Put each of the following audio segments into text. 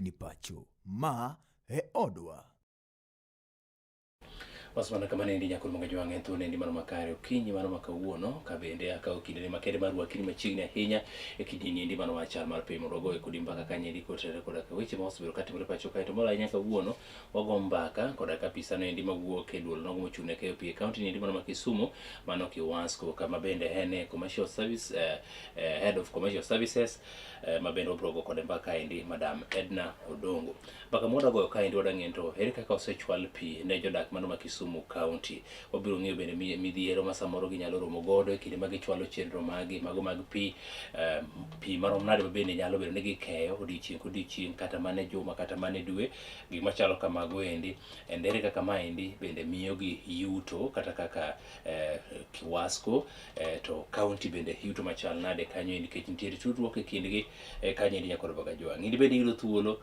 Machiegni pacho, ma e odwa. Wasemana kama nendi nyakor mga jwang' en thuolo nendi mano makare okinyi mano ma kawuono ka bende akawo kindene makende mar rwakini machiegni ahinya e kidini endi mano mar chal mar piny mondo wagoye kodi mbaka kanyendi kotenore koda ka weche ma osebedo katimore pacho kae to moloyo ahinya kawuono wago mbaka koda ka apisano endi mawuok e duol nogo mochung' ne keyo pi e kaunti niendi mano ma Kisumu mano Kiwasco kama bende en e commercial service head of commercial services ma bende wabiro go kode mbaka endi Madam Edna Odongo. Mbaka ma wadwa goyo kaendi wadwa ng'eyo to ere kaka osechwal pi ne jodak mano ma Kisumu County. Wabiro ng'eyo bende midhiero ma samoro ginyalo romo godo e kinde ma gichwalo chenro magi mago mag pi, pi marom nade ma bende nyalo bedo ni gikeyo odiochieng' kodiochieng' kata mana e juma kata mana e dwe, gik machalo kamago endi. And ere kaka maendi bende miyogi yuto kata kaka Kiwasco to county bende yuto machal nade kanyo endi nikech nitiere tudruok e kindgi kanyo endi nyakoro Bagajwang'. In bende iyudo thuolo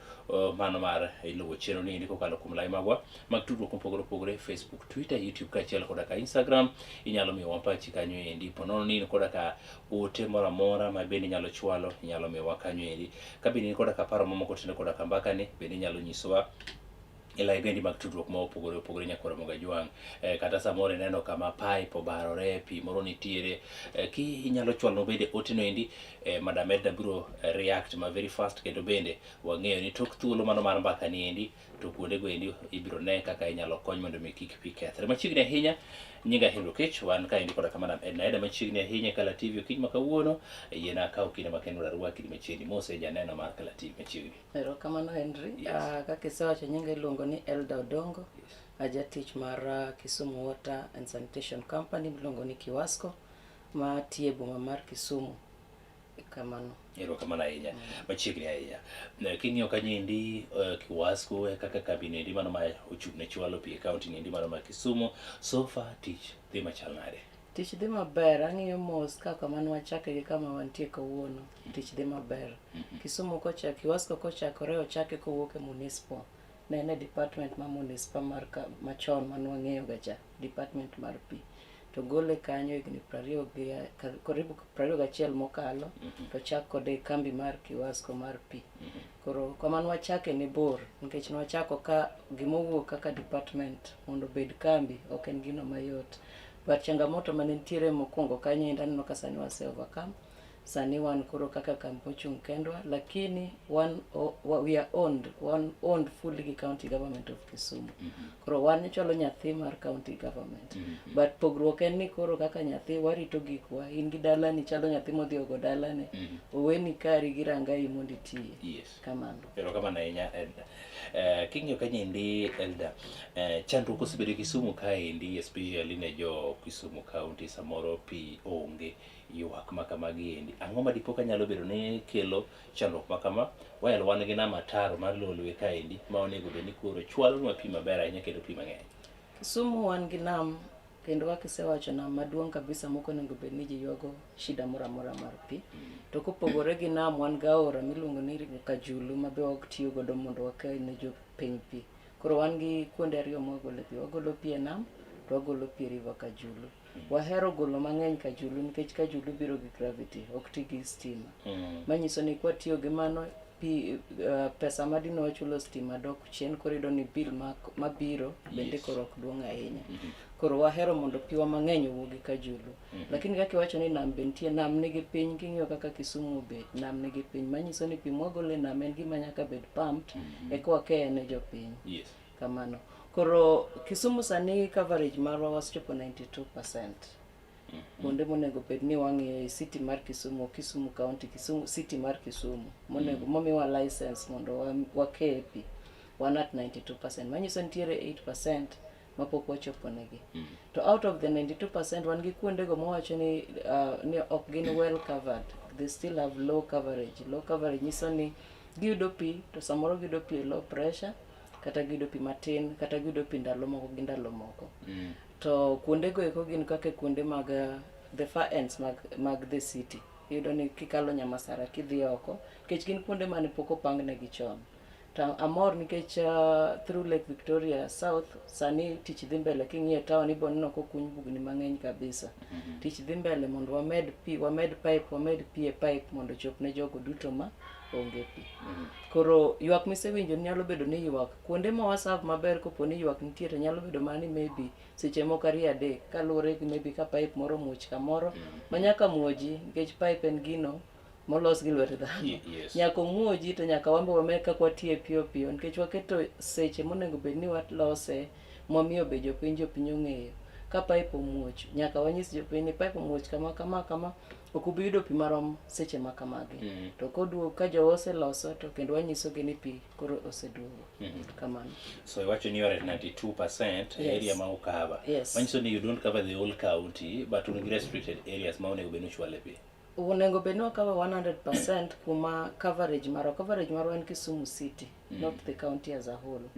mano mar luwo chenro ni endi kokalo kuom lai magwa mag tudruok mopogore opogore Facebook, Twitter, YouTube kaachiel koda ka Instagram. Inyalo miyowa pachi kanyo endi po nono ni in koda ka ote moro amora ma bende inyalo chwalo, inyalo miyowa kanyo endi. Ka bende in koda ka paro mamoko tiende koda ka mbakani bende inyalo nyisowa e lai bendi mag tudruok ma opogore opogore nyakwar Mogajwang'. Kata samoro ineno kama pipe obarore, pi moro nitiere, ki inyalo chwalo bende ote no endi, Madam Edna biro react ma very fast kendo bende wang'eyo ni tok thuolo mano mar mbaka ni endi to kuonde go endi ibiro ne kaka inyalo kony mondo mi kik pi kethre. Machiegni ahinya, nyinga Henry Okech, wan ka endi koda ka Madam Edna Eda machiegni ahinya e Kala TV okinyi ma kawuono, yiena akaw kinde makende mondo arwaki machiegni mose janeno mar Kala TV machiegni. Erokamano Henry. Yes. Kaka isewacho nyinga iluongo ni Elda Odongo. Yes. Ajatich mar Kisumu Water and Sanitation Company miluongo ni Kiwasco ma tiyo e boma mar Kisumu. Kamano. Erokamano ahinya. Machiegni ahinya. King'iyo kanyo endi Kiwasco e kaka kambi nendi mano ma ochung' ne chwalo pi e kaunti nendi mano ma Kisumu. So far tich dhi machal nade? Tich dhi maber, ang'iyo mos ka kama nwachake gi kama wantie kawuono. Tich dhi maber. Kisumu kochak, Kiwasco kochakore ochake kowuok e municipal. Ne en e department ma municipal mar ka, machon mane wang'eyo ga cha, department mar pi. To gole kanyo higni prariyo gi karibu 21 mokalo, to chak kode kambi mar Kiwasco mar pi. Koro kama nwachake ne bor, nikech nwachako ka gimowuok kaka department mondo obed kambi ok en gino mayot. But changamoto mane nitiere mokwongo kanyo endi aneno ka sani wase overcome. Sani wan koro kaka kambi mochung' kendwa, lakini wan we are owned, wan owned fully gi county government of Kisumu. Koro wan ichwalo nyathi mar county government. But pogruok en ni koro kaka nyathi warito gikwa, in gi dalani chalo nyathi modhi ogo dalane, oweni kari gi rangayi mondo itiye. Yes. Kamano. Erokamano ahinya Edna. King'iyo kanyo endi Elda, chandruok osebedo e Kisumu kaendi especially ne jo Kisumu County samoro pi onge ywak ma kamagi endi. Ang'o ma dipo ka nyalo bedo ni kelo chandruok ma kama? Well, wan gi nam ataro mar Lolwe kaendi ma onego bed ni koro chwalonwa pi maber ahinya kendo pi mang'eny. Kisumu wan gi nam kendo kaka isewacho nam maduong' kabisa mok onego bed ni ji ywago shida moro amora mar pi. To kopogore gi nam wan gi aora miluongo ni Kajulu ma be watiyo godo mondo wakel ne jopiny pi. Koro wan gi kuonde ariyo ma wagolo pi, wagolo pi e nam to wagolo pi e river Kajulu. Wahero golo mang'eny Kajulu nikech Kajulu biro gi gravity, ok ti gi stima. Manyiso ni kwatiyo gi mano pi, pesa ma dine wachulo stima dok chien koro iyudo ni bill mabiro bende koro ok duong' ahinya. Koro wahero mondo piwa mang'eny owuogi Kajulu. Lakini kaka iwacho ni nam be nitie, nam nigi piny king'iyo kaka Kisumu obet, nam nigi piny manyiso ni pi mwagolo e nam en gima nyaka bed pumped eka wakeye ne jopiny. Yes. Kamano. Koro Kisumu sani coverage marwa wasechopo 92%. Kuonde monego bed ni wang'iyo e city mar Kisumu, Kisumu County, Kisumu city mar Kisumu monego momiwa license mondo wakeye pi wan at 92%. Manyiso nitiere 8% mapok wachopo negi. To out of the 92% wan gi kuondego mawacho ni ni ok gin well covered. They still have low coverage. Low coverage nyiso ni giyudo pi to samoro giyudo pi e low pressure kata giyudo pi matin kata giyudo pi ndalo moko gi ndalo moko. To kuondego eko gin kaka kuonde mag the far ends mag the city. Iyudo ni kikalo Nyamasara kidhi oko, nikech gin kuonde mane pok opang negi chon. To amor nikech through Lake Victoria South sani tich dhi mbele king'iyo town ibo neno kokuny bugni mang'eny kabisa. Tich dhi mbele mondo wamed pi, wamed pipe, wamed pi e pipe mondo ochop ne jogo duto ma onge pi. Koro ywak misewinjo nyalo bedo ni ywak kuonde ma waserve maber kopo ni ywak nitie to nyalo bedo mana ni maybe seche moko ariyo adek kaluwore gi maybe ka pipe moro omuoch kamoro ma nyaka muoji nikech pipe en gino molos gi lwet dhano. Nyaka omuoji to nyaka wan be wamed kaka watiye piyo piyo nikech waketo seche monego bed ni walose mwamiyo be jopiny jopiny ong'eyo. Ka pipe omuoch nyaka wanyis jopiny ni pipe omuoch kama kama kama ok ubi yudo pi marom seche ma kamagi. To koduogo ka jowa oseloso to kendo wanyisogi ni pi koro oseduogo. Kamano. So iwacho ni you are at 92% area ma ucover. Yes. Manyiso ni you don't cover the whole county but un gi restricted areas ma onego bed ni uchwale pi. Onego bed ni wacover 100% kuma coverage marwa. Coverage marwa en Kisumu City, not the county as a whole.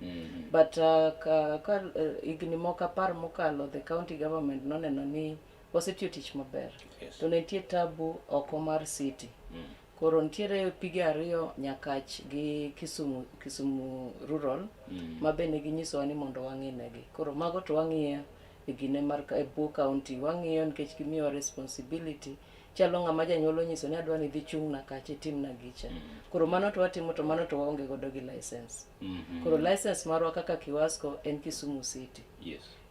But ka higni moko 10 mokalo, the county government noneno ni wasetiyo tich maber. To ne nitie tabu oko mar city. Koro nitiere pige ariyo Nyakach gi Kisumu, Kisumu Rural ma be ne ginyisowa ni mondo wang'i negi. Koro mago to wang'iyo e gine mar e bwo county wang'iyo nikech gimiyowa responsibility chalo ng'ama janyuol onyiso ni adwa ni idhi chung'na kacha itimna gicha. Koro mano to watimo to mano to waonge godo gi license. Koro license marwa kaka Kiwasco en Kisumu City.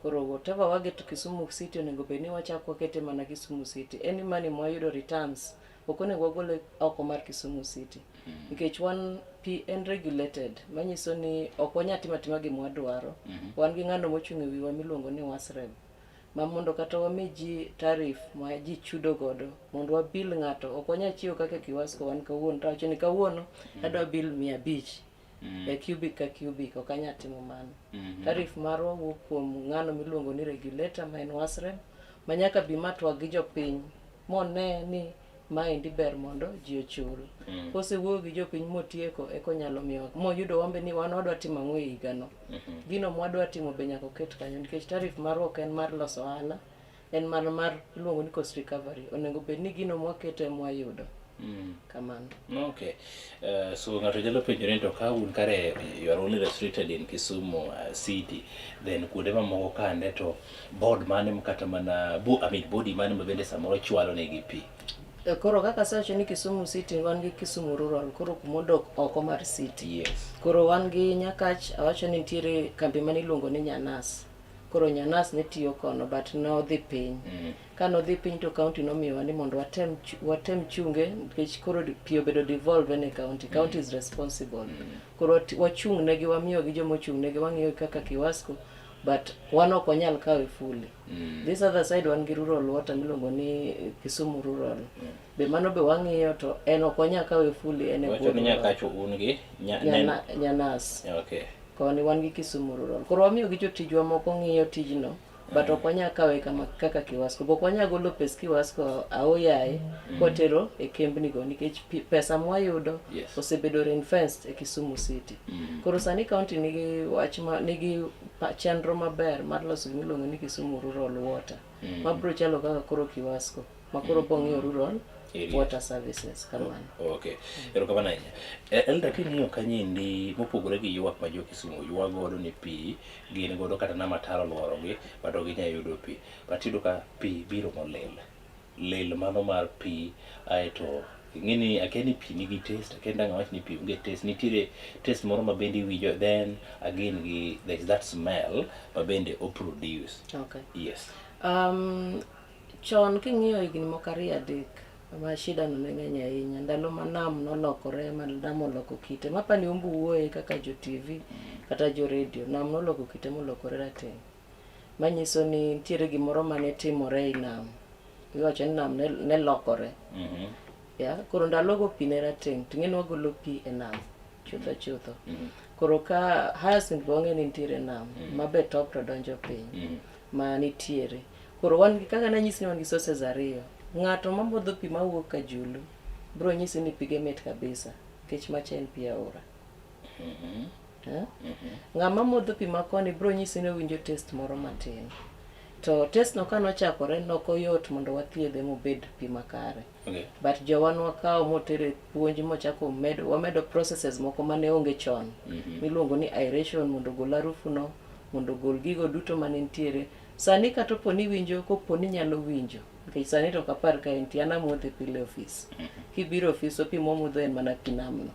Koro whatever wageto Kisumu City onego bed ni wachako wakete mana Kisumu City. Any money mwayudo returns ok onego wagol oko mar Kisumu City. Nikech wan pi en regulated manyiso ni ok wanyal timo atima gima wadwaro. Wan gi ng'ano mochung' e wiwa miluongo ni WASREB. Ma mondo kata wami ji tariff ma ji chudo godo mondo wabill ng'ato ok wanyal chiwo kaka Kiwasco wan kawuono to wacho ni kawuono adwa bill 500 e cubic ka cubic ok anyal timo mano. Tariff marwa wuok kuom ng'ano miluongo ni regulator ma en WASREB ma nyaka bi ma twag gi jopiny mone ni maendi ber mondo ji ochul. Kosewuoyo gi jopiny motieko eka onyalo miyowa moyudo wan be ni wan wadwa timo ang'o e higano. Gino mwadwa timo be nyaka oket kanyo nikech tariff marwa ok en mar loso ohala, en mana mar iluongo ni cost recovery. Onego bed ni gino mwaketo ema wayudo. Kamano. Okay. So ng'ato nyalo penjore ni to ka un kare you are only restricted in Kisumu city then kuonde mamoko kande to board mane kata mana I mean body mane ma bende samoro chwalo negi pi. Koro kaka asewacho ni Kisumu City wan gi Kisumu Rural koro kumodok oko mar city. Koro wan gi Nyakach awacho ni nitiere kambi mane iluongo ni Nyanas. Koro Nyanas ne tiyo kono but nodhi piny. Ka nodhi piny to county nomiyowa ni mondo watem chunge nikech koro pi obedo devolve ne county. County is responsible. Koro wachung' negi wamiyogi joma ochung' negi wang'iyo kaka Kiwasco but wan ok wanyal kawe fully. This other side wan gi rural water miluongo ni Kisumu Rural. Be mano be wang'iyo to en ok wanyal kawe fully en e Wacho bwo ni rural. Nyakach un gi Nyanas. Koni wan gi Kisumu Rural. Koro wamiyo gi jotijwa moko ng'iyo tijno but ok wanyal kawe kama kaka Kiwasco. Be ok wanyal golo pes Kiwasco aoyaye kwatero e kembni go nikech pesa mwayudo osebedo ring-fenced e Kisumu City. Koro sani county nigi wach ma nigi chenro maber mar loso gima iluongo ni Kisumu Rural Water. Mabiro chalo kaka koro Kiwasco ma koro bong'iyo rural Areas. water services kamano. Okay. Erokamano ahinya. Elda king'iyo kanyendi mopogore gi ywak ma jo Kisumu ywak godo ni pi gin godo kata nama taro oluorogi but ok ginyal yudo pi. But iyudo ka pi biro molil. Lil mano mar pi aeto ing'e ni akia ni pi nigi taste akia ni dang' awach ni pi onge taste nitiere taste moro ma bende iwinjo then again gi there is that smell ma bende o produce. Yes. Chon king'iyo higni moko ariyo adek ma shida no ne ng'eny ahinya ndalo ma nam nolokore ma nam oloko kite mapani umbu wuoye kaka jo TV kata jo radio nam noloko kite molokore rateng' manyiso ni nitiere gimoro mane timore ei nam iwacho ni nam ne lokore. Ya koro ndalogo pi ne rateng' to ing'e ni wagolo pi e nam chutho chutho. Koro ka hyacinth be wang'e ni nitiere nam ma be top to donjo piny ma nitiere. Koro wan gi kaka nanyisi ni wan gi sources ariyo. Ng'ato mamodho pi mawuok Kajulu biro nyisi ni pige mit kabisa nikech macha en pi aora. Eh? Ng'ama modho pi makoni biro nyisi ni owinjo taste moro matin. To taste no kanochakore nokoyot mondo wathiedhe mobed pi makare. But jowa nwakawo motere puonj mochako medo wamedo processes moko mane onge chon miluongo ni aeration mondo ogol harufu no mondo ogol gigo duto mane nitiere. Sani kata opo ni iwinjo kopo ni inyalo winjo Nikech sani to ok apar ka entie, an amodhe pile e ofis. Kibiro e ofis to pi mwamodho en mana pi namno.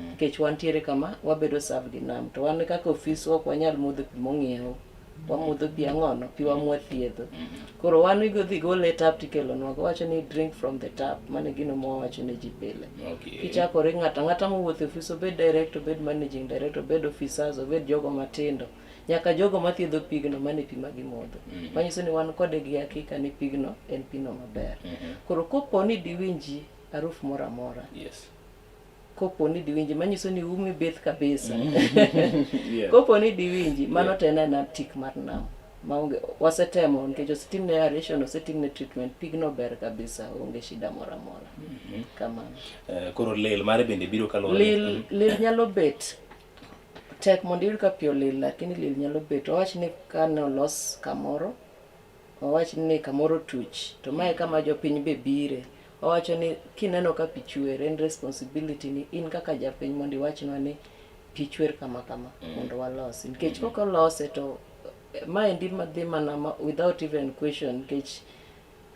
Nikech wantiere kama wabedo serve gi nam. To wan kaka ofiswa ok wanyal modho pi mong'iew. Wamodho pi ang'ono, pi wa mwathiedho. Koro wan igodhi gole e tap tikelonwa. Wawacho ni drink from the tap. Mano e gino mwawacho ne ji pile. Kichakore ng'ato ang'ata mowuotho e ofis obed director, obed managing director, obed officers, obed jogo matindo, nyaka jogo mathiedho pigno, mano e pi ma gimodho. Manyiso ni wan kode gi hakika ni pigno en pino maber. Koro kopo ni diwinji harufu moro amora, kopo ni diwinji, manyiso ni umi bith kabisa. Kopo ni diwinji, mano to en aena tik mar nam. Maonge, wasetemo nikech osetimne aeration, osetimne treatment, pigno ber kabisa, onge shida moro amora. Kamano. Koro lil mare bende biro kaluwore Lil, lil nyalo bet tek mondo iyud ka pi olil, lakini lil nyalo bet. Wawach ni kane olos kamoro, wawach ni kamoro tuch, to mae kama jopiny be bire. Wawacho ni kineno ka pi chwer, en responsibility ni in kaka japiny mondo iwachnwa ni pi chwer kama kama mondo walosi. Nikech kok olose to maendi madhi mana ma, without even question, nikech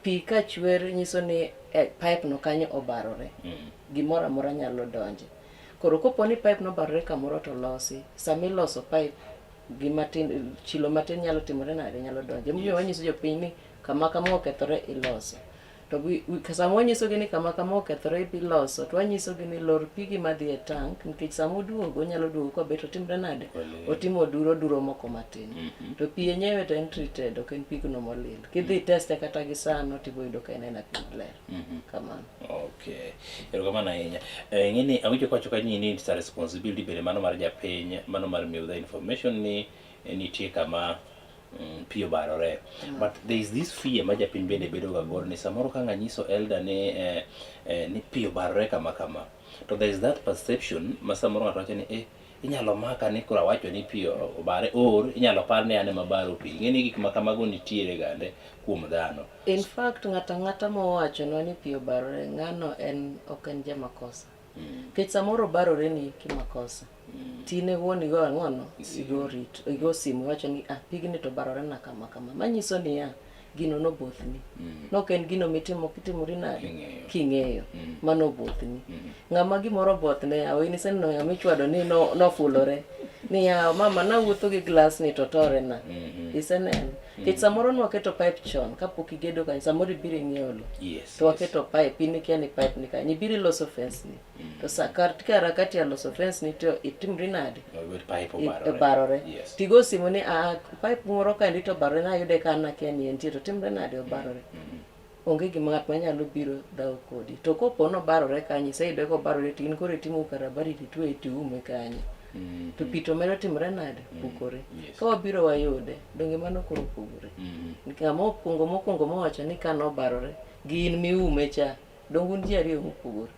pi ka chwer nyiso ni pipe no kanyo obarore. Gimoro amora nyalo donje. Koro kopo ni pipe no obarore kamoro to losi, sama iloso pipe gima tin, chilo matin nyalo timore nade, nyalo donje. Emomiyo wanyiso jopiny ni kama kama okethore iloso. To sama wanyisogi ni kama kama okethore iloso, to wanyisogi ni lor pigi madhi e tank, nikech sama oduogo, onyalo duogo kobet otimre nade? Otimo oduro oduro moko matin. To pi yenyewe to en treated, ok en pigno molil. Kidhi teste kata gi sano tibo yudo ka en aena pi maler. Kamano. Okay. Erokamano ahinya. Ing'e ni awinjo kawacho kanyo ni it's a responsibility bende mano mar japiny, mano mar miyo the information ni nitie kama pi obarore. But there is this fear ma japiny bende bedo ga godo ni samoro ka ng'anyiso elder ni ni pi obarore kama kama. To there is that perception ma samoro ng'ato wacho ni inyalo maka ni koro awacho ni pi obare or inyalo par ni an ema abaro pi. Ing'e ni gik ma kamago nitiere gande kuom dhano. In fact, ng'ato ang'ata mowachonwa ni pi obarore, ng'ano en ok en jamakosa. Nikech samoro obarore ni kimakosa. Tine wuon igo ang'ono, igo rit, igo simu iwacho ni ah pigni to obarore na kama kama. Manyiso niya, gino nobothni. Nok en gino mitimo kitimori nade? King'eyo. King'eyo. Mano obothni. Ng'ama gimoro obothne, awo in iseneno ng'ama ichwado ni nofulore. Ni yawa mama nawuotho gi glass ni to tore na. Iseneno. Nikech samoro nwaketo pipe chon kapok igedo kanyo, samoro ibiro ing'iewo lo. To waketo pipe, in ikia ni pipe ni kanyo, ibiro iloso fence ni. To sa kar ka harakati ya loso fence ni to itimri nade? Pipe obarore. Obarore. Tigo simu ni a pipe moro kaendi to obarore nayude ka an akia ni entie to timre nade obarore. Onge gima ng'at manyalo biro dhawo kodi. To kopo nobarore kanyo, iseyude kobarore to in koro itimo ukarabati titweye tiume kanyo. To pi to medo timore nade? Pukore. Ka wabiro wayude, donge mano koro opogore? Ng'ama okwongo mokwongo mowacho ni ka nobarore, gi in miume cha, donge un ji ariyo mopogore?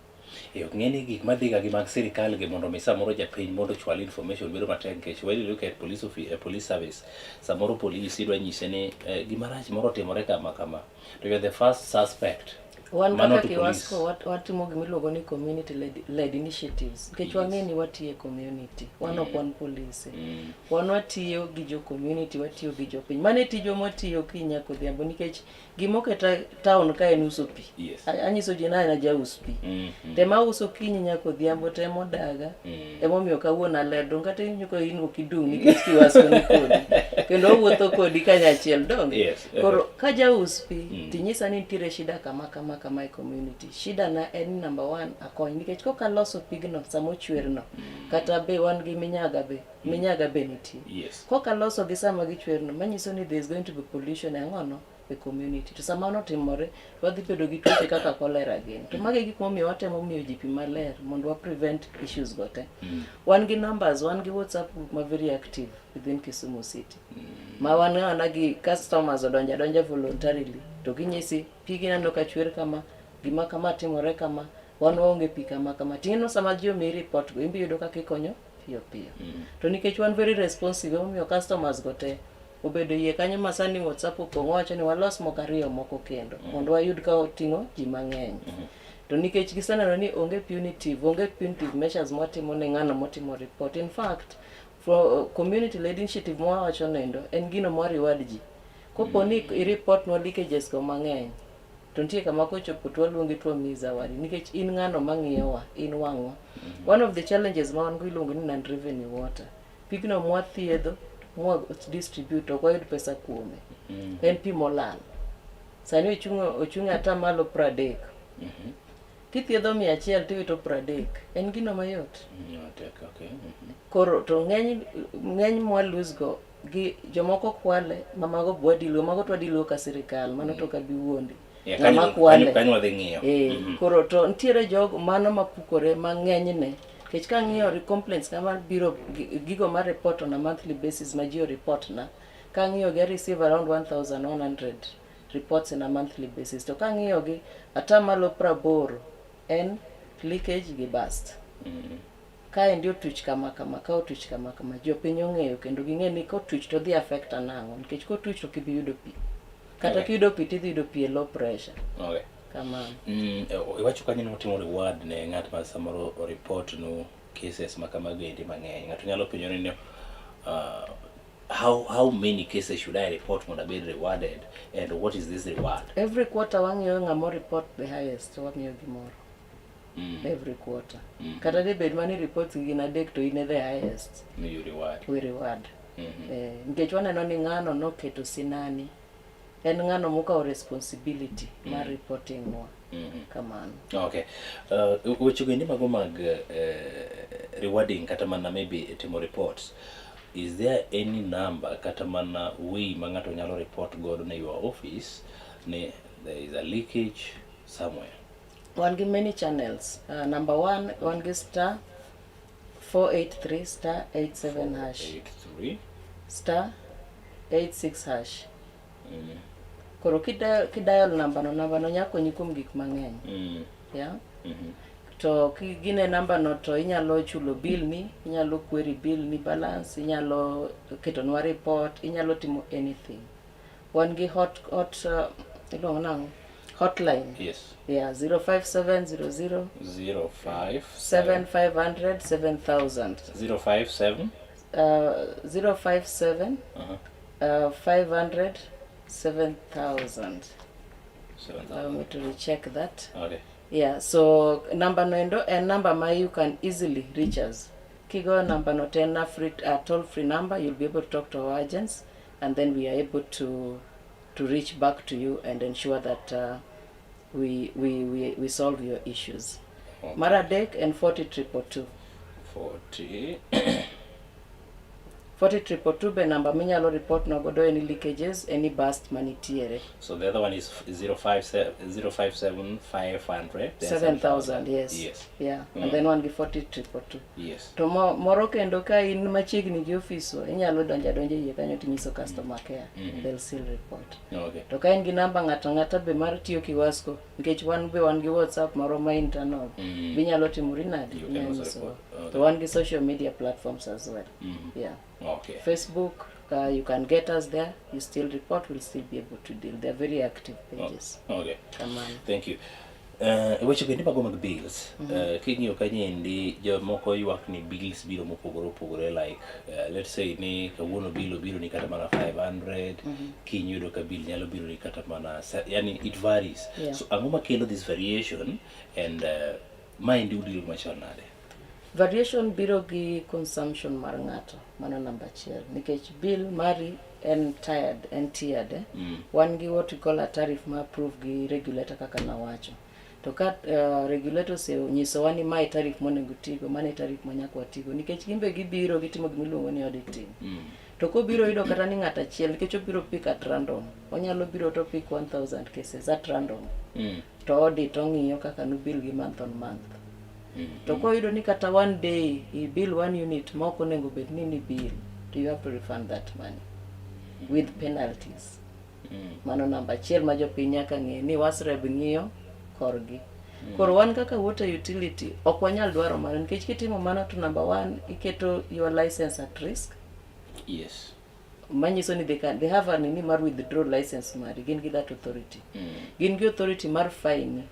Ok ng'e ni gik madhiga gi mag sirikal gi mondo mi samoro japiny mondo ochwal information bedo matek nikech when you look at police police service, samoro police idwa nyise ni gima rach moro otimore kama kama, to you are the first suspect. Wan kaka Kiwasco watimo gima iluongo ni community led initiatives nikech wang'e ni watiyo e community, wan ok wan polise. Wan watiyo gi jo community, watiyo gi jopiny. Mano e tijwa mwatiyo okinyi nyaka odhiambo nikech gima oketa town ka en uso pi. Anyiso ji ni an ajaus pi. Tema auso okinyi nyaka odhiambo temo odaga. Emomiyo kawuono aler dong' kata iwinjo ka in ok idung' nikech Kiwasco ni kodi. Kendo wawuotho kodi kanyachiel donge? Koro ka jaus pi tinyisa ni nitiere shida kama kama kama e community. Shida na en number 1 akony nikech koka aloso pigno sama ochwerno kata be wan gi minyaga be. Minyaga be nitie. Koka loso gi sama gichwerno manyiso ni there is going to be pollution e ang'ono e community. To sama notimore wadhi bedo gi tuoche kaka cholera gin. To magi e gik momiyo watemo miyo ji pi maler mondo wa prevent issues go te. Wan gi numbers, wan gi WhatsApp group ma very active within Kisumu City. Ma wan mana gi customers odonjo adonja voluntarily to ginyisi pigi neno ka chwer kama, gima kama timore kama, wan waonge pi kama kama. Ting'eno sama ji omiyi report go, in be iyudo kaka ikonyo piyo piyo. To nikech wan very responsive, emomiyo customers go te obedo yie kanyo ma sani WhatsApp opong' wacho ni walos moko ariyo moko kendo mondo wayud ka oting'o ji mang'eny. To nikech giseneno ni onge punitive measures mwatimo ne ng'ano motimo report. In fact, for community led initiative mwawacho nendo en gino mwa reward ji. Kopo ni i report nwa leakages go mang'eny, To nitie kama kochopo to waluongi to wamiyi zawadi nikech in ng'ano mang'iyowa, in wang'wa. One of the challenges ma wan go iluongo ni non revenue water. Pigno mwathiedho, mwa distribute ok wayud pesa kuome. En pi molal. Sani ochung' atamalo 30. Kithiedho 100 tiwito 30. En gino mayot. Tek, okay. Koro to ng'eny mwa lose go gi jomoko kwale ma mago be wadilgo, mago to wadilgo ka sirikal, mano to ok abi wuondi. Yeah, Ng'ama kwale. Kanyo wadhi ng'iyo. Koro to nitiere jogo mano mapukore mang'enyne nikech kang'iyo complaints kama biro gigo ma report on a monthly basis ma ji o report na kang'iyo gi I receive around 1100 reports in a monthly basis to kang'iyo gi atamalo 80 en leakage gi burst. Kaendi otuch kama kama, ka otuch kama kama, jopiny ong'eyo kendo ging'e ni kotuch to dhi affect nang'o nikech kotuch to ok ibi yudo pi. Kata kiyudo pi tidhi yudo pi e low pressure. Kamano. Iwacho kanyo ni utimo reward ne ng'at ma samoro o report nu cases ma kamago endi mang'eny. Ng'ato nyalo penjore ni how many cases should I report mondo abed rewarded, and what is this reward? Every quarter wang'iyo ng'ama report the highest, wamiyo gimoro. Every quarter. Kata dibed mani reports gin adek to in e the highest. You reward. We reward. Nikech waneno ni ng'ano noketo sinani. En ng'ano mokawo responsibility mar reporting nwa. Kamano. Okay. Weche go endi mago mag rewarding kata mana maybe timo reports. Is there any number kata mana way ma ng'ato nyalo report godo ne your office ni there is a leakage somewhere? Wan gi many channels. Number one, wan gi star 483 star 87 hash. 83 star 86 hash. Koro kidial namba no nyalo konyi kuom gik mang'eny. Yeah? To gine namba no to inyalo chulo bill ni, inyalo query bill ni balance, inyalo ketonwa report, inyalo timo anything. Wan gi hot iluongo nang'o? Hotline. Yes. Yeah, 05700 05 7500 7000. 057 057 500 7000. 7000. Allow me to recheck that. Okay. Yeah, so number no endo en number ma you can easily reach us. Kigo number no to en a free toll free number, you'll be able to talk to our agents, and then we are able to reach back to you and ensure that we solve your issues. Okay. Mar adek en 40222. 40 40222 be namba minyalo report no godo any leakages, any burst manitiere. So the other one is 057 057 500 7000, yes. Yes. Yeah. And then one gi 40222. Yes. To moro kendo ka in machiegni gi office wa, inyalo donja donja iye kanyo tinyiso customer care. They'll still report. Okay. To ka in gi namba ng'ato ang'ata be mar tiyo Kiwasco, nikech wan be wan gi WhatsApp moro ma internal. Binyalo timori nade? You can Inyalo also nyisowa. report. Okay. To wan gi social media platforms as well. Yeah. Okay. Facebook, you can get us there. You still report, we'll still be able to deal. They're very active pages. Okay. Kamano. Thank you. Weche bende mago mag bills. King'iyo kanyendi jomoko ywak ni bills biro mopogore opogore, like let's say ni kawuono bill obiro ni kata mana 500, kiny yudo ka bill nyalo biro ni kata mana yani it varies. Yeah. So ang'o makelo this variation, and maendi udilo machal nade? Variation biro gi consumption mar ng'ato, mano namba achiel, nikech bill mari en tiered, en tiered, eh? Wan gi what we call a tariff ma approve gi regulator kaka nawacho. To ka regulator osenyisowa ni mae tariff monego tigo, mano e tariff ma nyaka watigo, nikech gin be gibiro gitimo gimiluongo ni auditing. To kobiro yudo kata ni ng'ato achiel, nikech obiro pick at random, onyalo biro to pick 1000 cases at random. To audit ong'iyo kaka nubill gi month on month. To koyudo ni kata one day i bill one unit ma ok onego bed ni bill, to you have to refund that money with penalties. Mano namba achiel ma jopiny nyaka ng'e ni WASREB ng'iyo korgi. Koro wan kaka water utility ok wanyal dwaro mano, nikech kitimo mano to number one iketo your license at risk. Yes. Manyiso ni they have a nini mar withdraw license mari, gin gi that authority. Gin gi authority mar fine.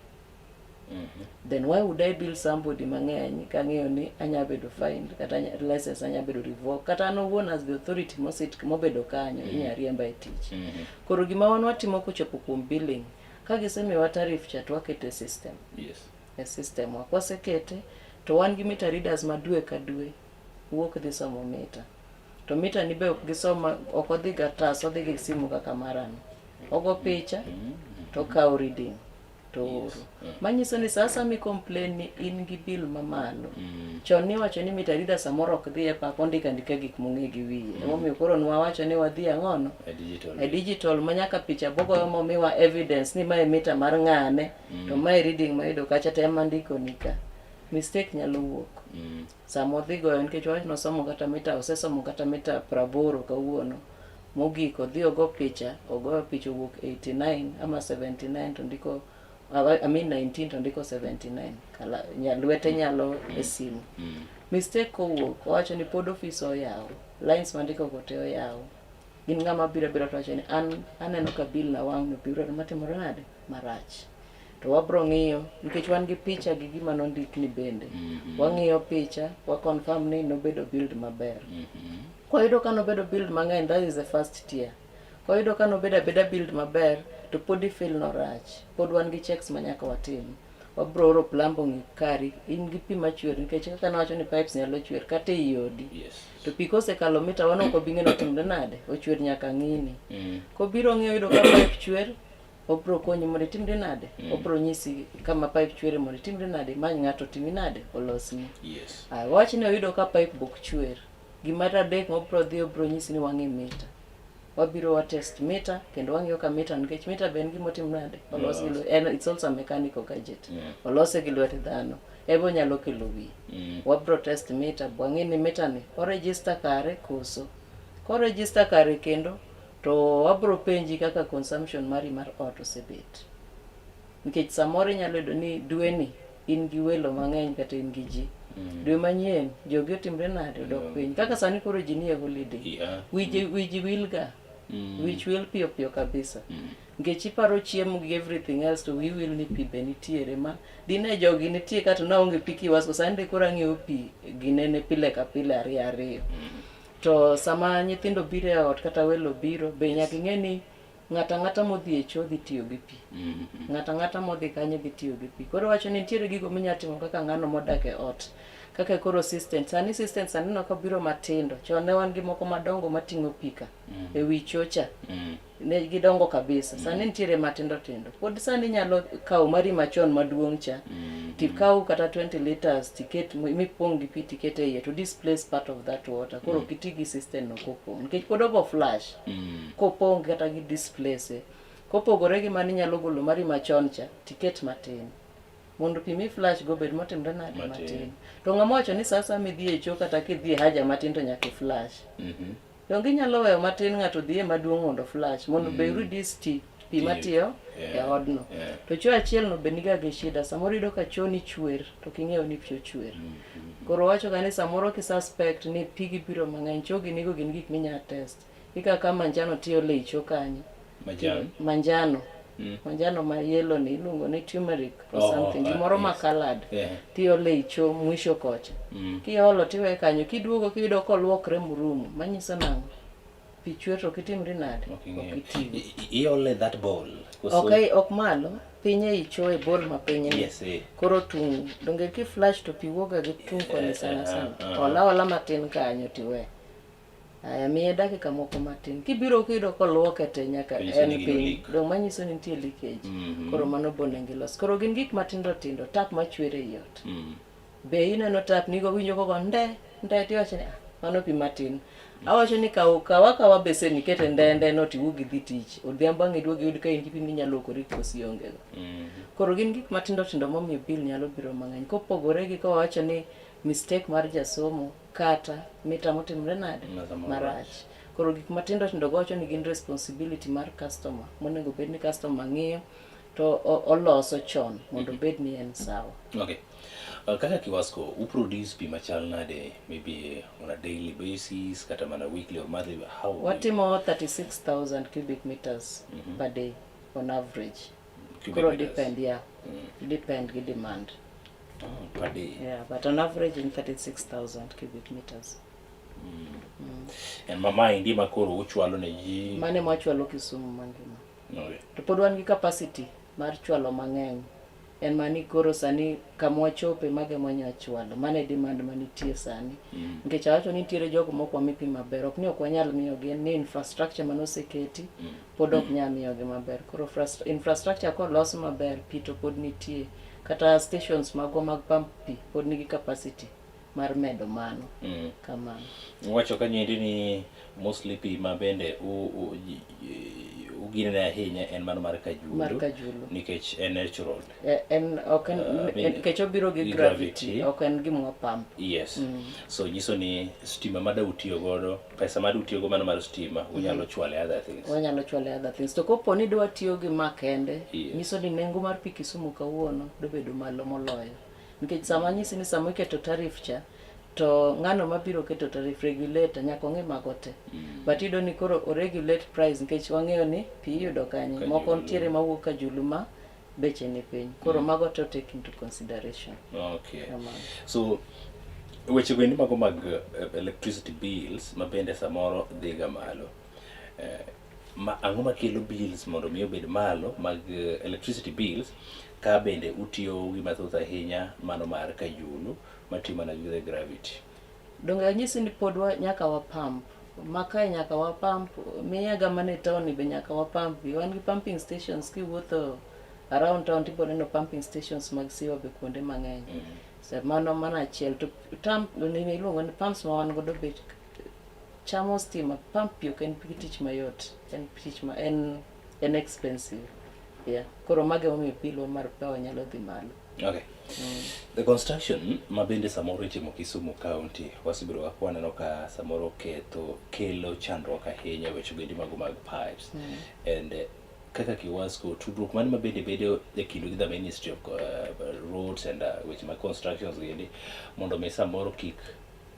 Then why would I bill somebody mang'eny kang'eyo ni anya bedo fined, kata license anya bedo revoked, kata an owuon as the authority mosit mobedo kanyo inya riemba e tich. Koro gima wan watimo kochopo kuom billing, Ka gisemiyowa tariff cha to waketo e system. Yes. E system wa. Kwasekete to wan gi meter readers ma dwe ka dwe wuok dhi somo mita. To mita ni be ok gisoma, ok odhi ga tas, odhi gi simu kaka marani. Ogo picha to okawo reading to ooro. Manyiso ni sa asaya mi complain ni in gi bill mamalo. Chon niwacho ni meter reader samoro ok dhi e pap, ondiko andika gik mong'e gi wiye. Emomiyo koro nwawacho ni wadhi ang'ono? E digital. E digital ma nyaka picha bogoyo momiwa evidence ni mae mita mar ng'ane to mae reading mayudo kacha to ema ndikoni ka. Mistake nyalo wuok. Sama odhi goyo nikech wawach nosomo kata mita osesomo kata mita 80 kawuono. Mogik odhi ogo picha, ogoyo picha owuok 89 ama 79 to ndiko I mean 19 to ndiko 79. Kala, nya, lwete nyalo e simu. Mistake kowuok, owacho ni pod ofis oyaw, lines mandiko go te oyaw. Gin ng'ama biro abira to wacho ni an aneno ka bill na wang' no biro matimore nade? Marach. To wabro ng'iyo nikech wan gi picha gi gima nondikni bende. Wang'iyo picha, wa confirm ni nobedo billed maber. Kwayudo ka nobedo billed mang'eny, that is the first tier. Kwayudo ka nobedo abeda billed maber, to pod i feel norach. Pod wan gi checks ma nyaka watim. Wabro oro plumber ong'i kari, in gi pi machwer nikech kaka nawacho ni pipes nyalo chwer kata ei odi. Yes. To pi kosekalo mita wan ok obi ng'e ni otimre nade, ochwer nyaka ng'ini. Kobiro ng'iyo oyudo ka pipe chwer, obro konyi mondo itimri nade, obro nyisi kama pipe chwere mondo itimri nade, imany ng'ato otimi nade, olosni. Yes. Aya, wach ni oyudo ka pipe bok chwer. Gima adek mobro dhi obro nyisi ni wang'i mita. Wabiro wa test mita kendo wang'iyo ka mita nikech mita be en gima otim nade, olos gi lwet, en it's also a mechanical gadget. Olose gi lwet dhano. Ebe onyalo kelo wiye. Wabro test mita bwang'i ni mita ni o register kare koso. Ko register kare kendo to wabro penji kaka consumption mari mar ot osebet. Nikech samoro inyalo yudo ni dweni in gi welo mang'eny kata in gi ji. Dwe manyien jogi otimre nade odok piny. Kaka sani koro ji nie holiday. Yeah. Wiji wil ga. Wich wil piyo piyo kabisa. Nikech iparo chiemo gi everything else to wiyi wil ni pi be nitiere ma dine jogi nitie kata naonge pi kiwasko sani de koro ang'iewo pi ginene pile ka pile ariyo ariyo. To sama nyithindo biro e ot kata welo biro be nyaka ing'e ni ng'ato ang'ata modhi e choo dhi tiyo gi pi. Ng'ato ang'ata modhi kanyo dhi tiyo gi pi. Koro wacho ni nitiere gigo minya timo kaka ng'ano modak e ot. Kaka koro system. Sani systems aneno ka biro matindo. Chon ne wan gi moko madongo mating'o pi ka. E wi choo cha. Ne gidongo kabisa. Sani nitiere matindo tindo. Pod sani inyalo kawo mari machon maduong' cha. Tikaw kata 20 liters tiket mipong' gi pi tiket e iye to displace part of that water. Koro ok iti gi system no kopong'. Nikech pod obo flash. Kopong' kata gi displace. Kopogore gi mano inyalo golo mari machon cha tiket matin. Mondo pi mi flash go bed motimre nade matin. To ng'ama owacho ni sa asaya midhi e choo kata kidhi e haja matin to nyaka i flash. Donge inyalo weyo matin ng'ato dhi e maduong' mondo flash mondo be reduce ti pi matiyo e odno. To choo achiel no be niga gi shida samoro iyudo ka choo ni chwer to ok ing'eyo ni choo chwer. Koro wacho ga ni samoro ki suspect ni pigi biro mang'eny choo gi nigo gin gik minya test. Ikawo ka manjano tiole e choo kanyo. Majan. Manjano. Manjano ma yellow ni iluongo ni turmeric or something. Gimoro ma colored. Tiole e choo mwisho kocha. Kiolo tiweye kanyo kiduogo kiyudo koluokre morumo manyiso nang'o? Pi chwer to ok itimri nade? Ok itigo. Iole that bowl. Ok, ok malo, piny ei choo e bowl ma piny ni. Yes, eh. Koro tung' donge ki flash to pi wuok ga gi tung' koni sana sana. Ola ola matin kanyo tiwe. Aya miye dakika moko matin. Kibiro kiyudo koluoke te nyaka Manyiso en ni gino piny. leak. Dong' manyiso ni nitie leakage. Koro mano bo onego ilos. Koro gin gik matindo tindo, tap machwer ei ot. Be ineno tap nigo winjo kogo nde nde tiwacho ni ah, mano pi matin. Awacho ni kaw kaw akawa besen iket e nde nde no tiwuog idhi tich. Odhiambo ang' iduog iyud ka in gi pi minyalo luokori koso ionge go. Koro gin gik matindo tindo momiyo bill nyalo biro mang'eny. Kopogore gi kawawacho ni mistake mar jasomo kata mita motimre nade marach. Koro gik matindo tindo go wacho ni gin responsibility mar customer monego bed ni customer ng'iyo to oloso chon mondo obed ni en sawa. Okay. Kaka Kiwasco, u produce pi machal nade maybe on a daily basis kata mana weekly or monthly how? Watimo 36,000 cubic meters per day on average. Cubic Koro meters. depend, yeah. Depend gi demand. Oh, per day. Yeah, but on average in 36,000 cubic meters. En ma maendi ma koro uchwalo ne ji. Mane mwachwalo Kisumu mangima. Okay. To pod wan gi capacity mar chwalo mang'eny. En mana ni koro sani kama wachope mago ema wanyalo chwalo. Mano e demand manitie sani. Nikech awacho ni nitiere jogo ma ok wami pi maber. Ok ni ok wanyal miyogi, en ni infrastructure mane oseketi pod ok nyal miyogi maber. Koro infrastructure kolos maber, pi to pod nitie. Kata stations magwa mag pump pi pod nigi capacity mar medo mano. Kamano. Wacho kanyendi ni mostly pi ma bende uginene ahinya en mano mar Kajulu. Mar Kajulu. Nikech en natural. En ok en nikech obiro gi gravity, ok en gima pump. Yes. So nyiso ni stima ma da utiyo godo, pesa ma da utiyo go mano mar stima, unyalo chwale other things. Wanyalo chwale other things. To kopo ni dwa tiyo gi ma kende, nyiso ni nengo mar pi Kisumu kawuono dobedo malo moloyo. Nikech sama nyisi ni sama iketo tariff cha, to ng'ano mabiro keto tariff regulator nyaka ong'e mago te. But iyudo ni koro o regulate price nikech wang'eyo ni pi iyudo kanye. Moko nitiere mawuok Kajulu ma beche ni piny. Koro mago te take into consideration. Okay. So weche go endi mago mag electricity bills ma bende samoro dhiga malo. Ang'o makelo bills mondo mi obed malo mag electricity bills ka bende utiyo gi mathoth ahinya mano mar Kajulu matiyo mana gi the gravity? Donge anyisi ni pod nyaka wa pump. Makae nyaka wa pump, miyaga mana e town be nyaka wa pump. Wan gi pumping stations kiwuotho around town tibiro neno pumping stations mag sewer be kuonde mang'eny. So mano mano achiel. To nini iluongo ni pumps ma wan godo be chamo stima. Pump pi ok en tich mayot. En tich ma en expensive. Yeah. Koro mago emomiyo bill mar power nyalo dhi malo. Okay. The construction ma bende samoro itimo Kisumu County wasebedo ka waneno ka samoro ketho kelo chandruok ahinya e weche goendi mago mag pipes. And kaka Kiwasco tudruok mane ma bende bedo e kindu gi the Ministry of Roads and weche mag constructions gendi mondo mi samoro kik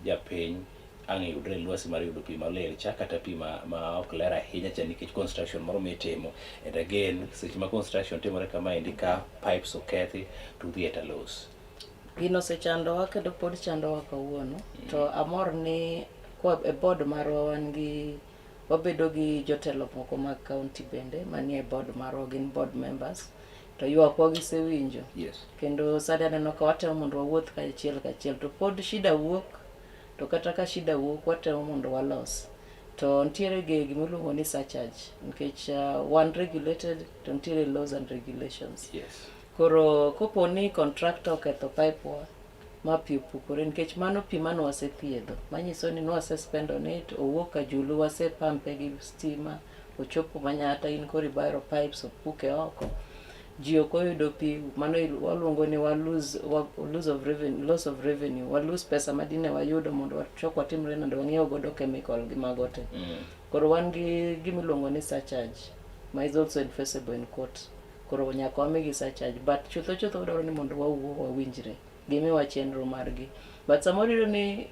japiny ang' yudre e lwasi mar yudo pi maler cha kata pi ma ok ler ahinya cha nikech construction moro mitimo. And again seche ma construction timore kamaendi ka pipes okethi to udhi at a loss. Gino osechandowa kendo pod chandowa kawuono. To amor ni kwa e board marwa wan gi wabedo gi jotelo moko mag county bende manie board marwa gin board members. To ywakwa gisewinjo. Yes. Kendo sani aneno ka watemo mondo wawuoth kachiel kachiel to pod shida wuok. To kata ka shida wuok watemo mondo walos. To nitiere gi gimiluongo ni surcharge nikech wan regulated to nitiere laws and regulations. Yes. Koro kopo ni contractor oketho pipe wa ma pi opukore nikech mano pi mane wasethiedho manyiso ni nwase spend on it owuok Kajulu wase pumpe gi stima ochopo Manyatta in koro ibaro pipes opuke oko ji ok oyudo pi mano waluongo ni wa lose, wa lose of revenue, loss of revenue wa lose pesa madine wayudo mondo wachok watimre nade wang'iew godo chemical gi mago te. Koro wan gi gimiluongo ni surcharge ma is also enforceable in court. Koro nyaka wamigi surcharge but chutho chutho wadwaro ni mondo wawuo wawinjre gimiwa chenro margi. But samoro iyudo ni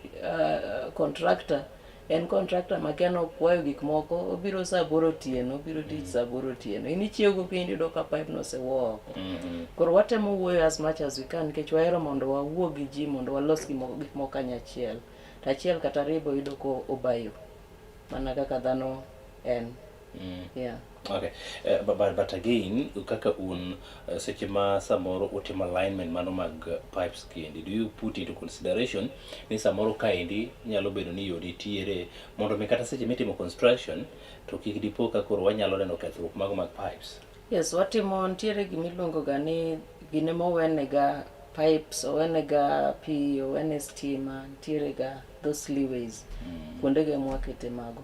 contractor en contractor makia nokwayo gik moko obiro saa aboro otieno obiro tich saa aboro otieno in ichiew gokinyi tiyudo ka pipe no osewuo oko. Koro watemo wuoyo as much as we can nikech wahero mondo wawuo gi ji mondo walos gik moko kanyachiel. To achiel kata ariyo bo yudo ko obayo mana kaka dhano en. Yeah. Okay. But again, kaka un seche ma samoro utimo alignment mano mag pipes kendi, do you put into consideration ni samoro kaendi nyalo bedo ni yo nitiere mondo mi kata seche mitimo construction to kik dipo ka koro wanyalo neno kethruok mago mag pipes? Yes, watimo nitiere gimiluongo ga ni gine mowenega pipes, owenega pi, owene stima, nitiere ga those leeways. Kuondego ema wakete mago.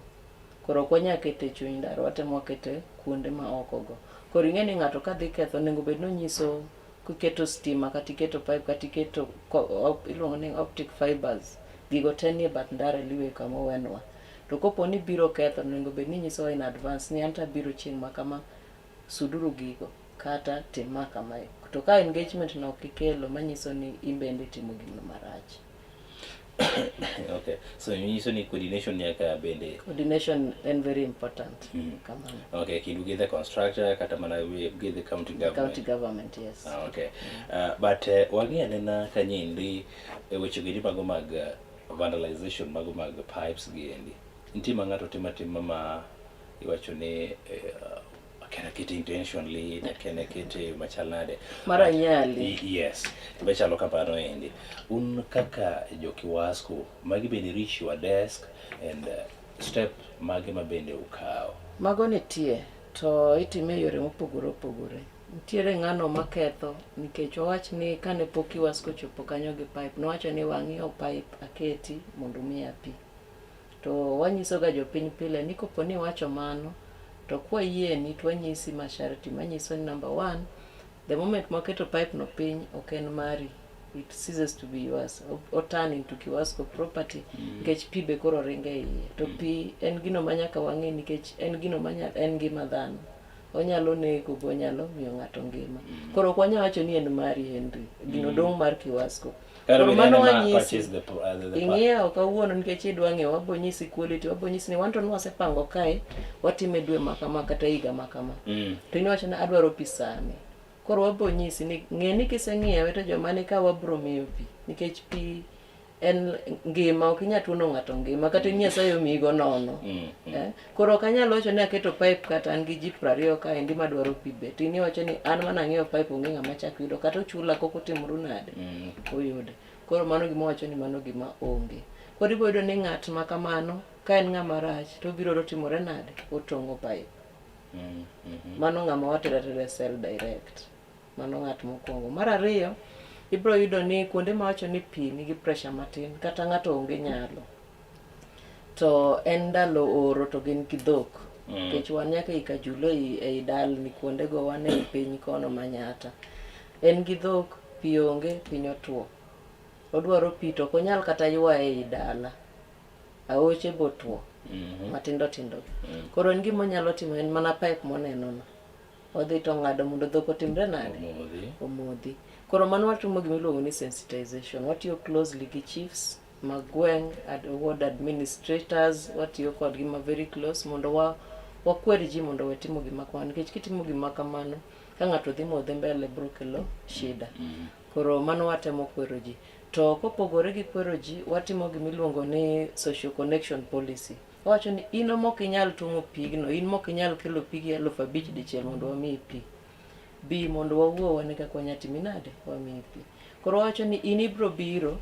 Koro ok wanyal kete e chuny ndara, watemo wakete kuonde ma oko go. Koro ing'e ni ng'ato kadhi ketho onego bed ni onyiso kiketo stima kata iketo pipe kata iketo iluongo ni optic fibers gigo te nie bath ndara e leeway kama owenwa. To kopo ni biro ketho onego bed ni inyisowa in advance ni anto abiro chieng' ma kama suduru gigo kata tim ma kamae. To ka engagement no ok ikelo manyiso ni in bende itimo gino marach. Okay. So nyiso ni coordination nyaka bende Coordination en very important. Kamano. Okay, kindu gi the constructor kata mana gi the county government. County government, yes. Okay. But wang'i anena kanyendi e weche goendi mago mag vandalization mago mag pipes gi endi. Nitie ma ng'ato timo atima ma iwacho ni Akia kete intentionally, akia kete machal nade. Mar anyali. Yes, machalo kamano endi. Un kaka jo Kiwasco, magi bende reach your desk and step mage ma bende ukawo? Mago nitie to itime e yore mopogore opogore. Nitiere ng'ano maketho nikech wawach ni kane pok Kiwasco ochopo kanyo gi pipe, nowacho ni wang'iewo pipe aketi mondo umiya pi. To wanyiso ga jopiny pile ni kopo ni iwacho mano, to kwayieni to wanyisi masharti manyiso ni number one, the moment mwaketo pipe no piny ok en mari, it ceases to be yours, o turn into Kiwasco property nikech pi be koro ringo e iye. To pi en gino ma nyaka wang'e nikech en gino ma en ngima dhano. Onyalo nego be onyalo miyo ng'ato ngima. Koro ok wanyal wacho ni en mari Henry, gino dong' mar Kiwasco. Koro mano wanyisi, ing'iewo kawuono nikech idwa ng'iewo, wabo nyisi quality, wabo nyisi ni wan to nwasepango kae, watime dwe ma kama kata higa ma kama. To in iwacho ni adwaro pi sani. Koro wabo nyisi ni ng'e ni kiseng'iewe to joma ni ka wabro miyo pi nikech pi en ngima, ok inyal tuono ng'ato ngima kata in Nyasaye omiyigo nono. Eh? Koro ok anyal wacho ni aketo pipe kata an gi ji 20 kaendi madwaro pi be. To in iwacho ni an mana ang'iewo pipe onge ng'ama chak yudo kata ochula kok otimru nade oyude. Koro mano gima wacho ni mano gima onge. Koro ibiro yudo ni ng'at ma kamano ka en ng'ama rach to obiro timore nade? Otong'o pipe. Mano ng'ama watero atera e cell direct. Mano ng'at mokwongo. Mar ariyo, ibiro yudo ni kuonde ma wacho ni pi nigi pressure matin kata ng'ato onge nyalo. To en ndalo oro to gin gi dhok. Nikech wan nyaka ei Kajulu ei dalni kuondego wan ei piny kono ma Nyata. En gi dhok, pi onge, piny otuo. Odwaro pi to ok onyal kata ywaye ei dala. Aoche be otuo matindo tindo. Koro en gima onyalo timo en mana pipe moneno no. Odhi to ong'ado mondo dhok otimre nade? Omodhi. Omodhi. Koro mano watimo gima iluongo ni sensitization. Watiyo closely gi chiefs mag gweng', ward administrators, watiyo kodgi ma very close mondo wakwer ji mondo owe timo gima kamano. Nikech kitimo gima kamano, ka ng'ato dhi modhe mbele bro kelo shida. Koro mano watemo kwero ji. To kopogore gi kwero ji, watimo gima iluongo ni social connection policy. Wawacho ni in mok inyal tuomo pigno, in mok inyal kelo pigi 5,000 dichiel mondo wamiyi pi. Bi mondo wawuo wane kaka wanya timi nade, wamiyi pi. Koro wawacho ni in ibro biro,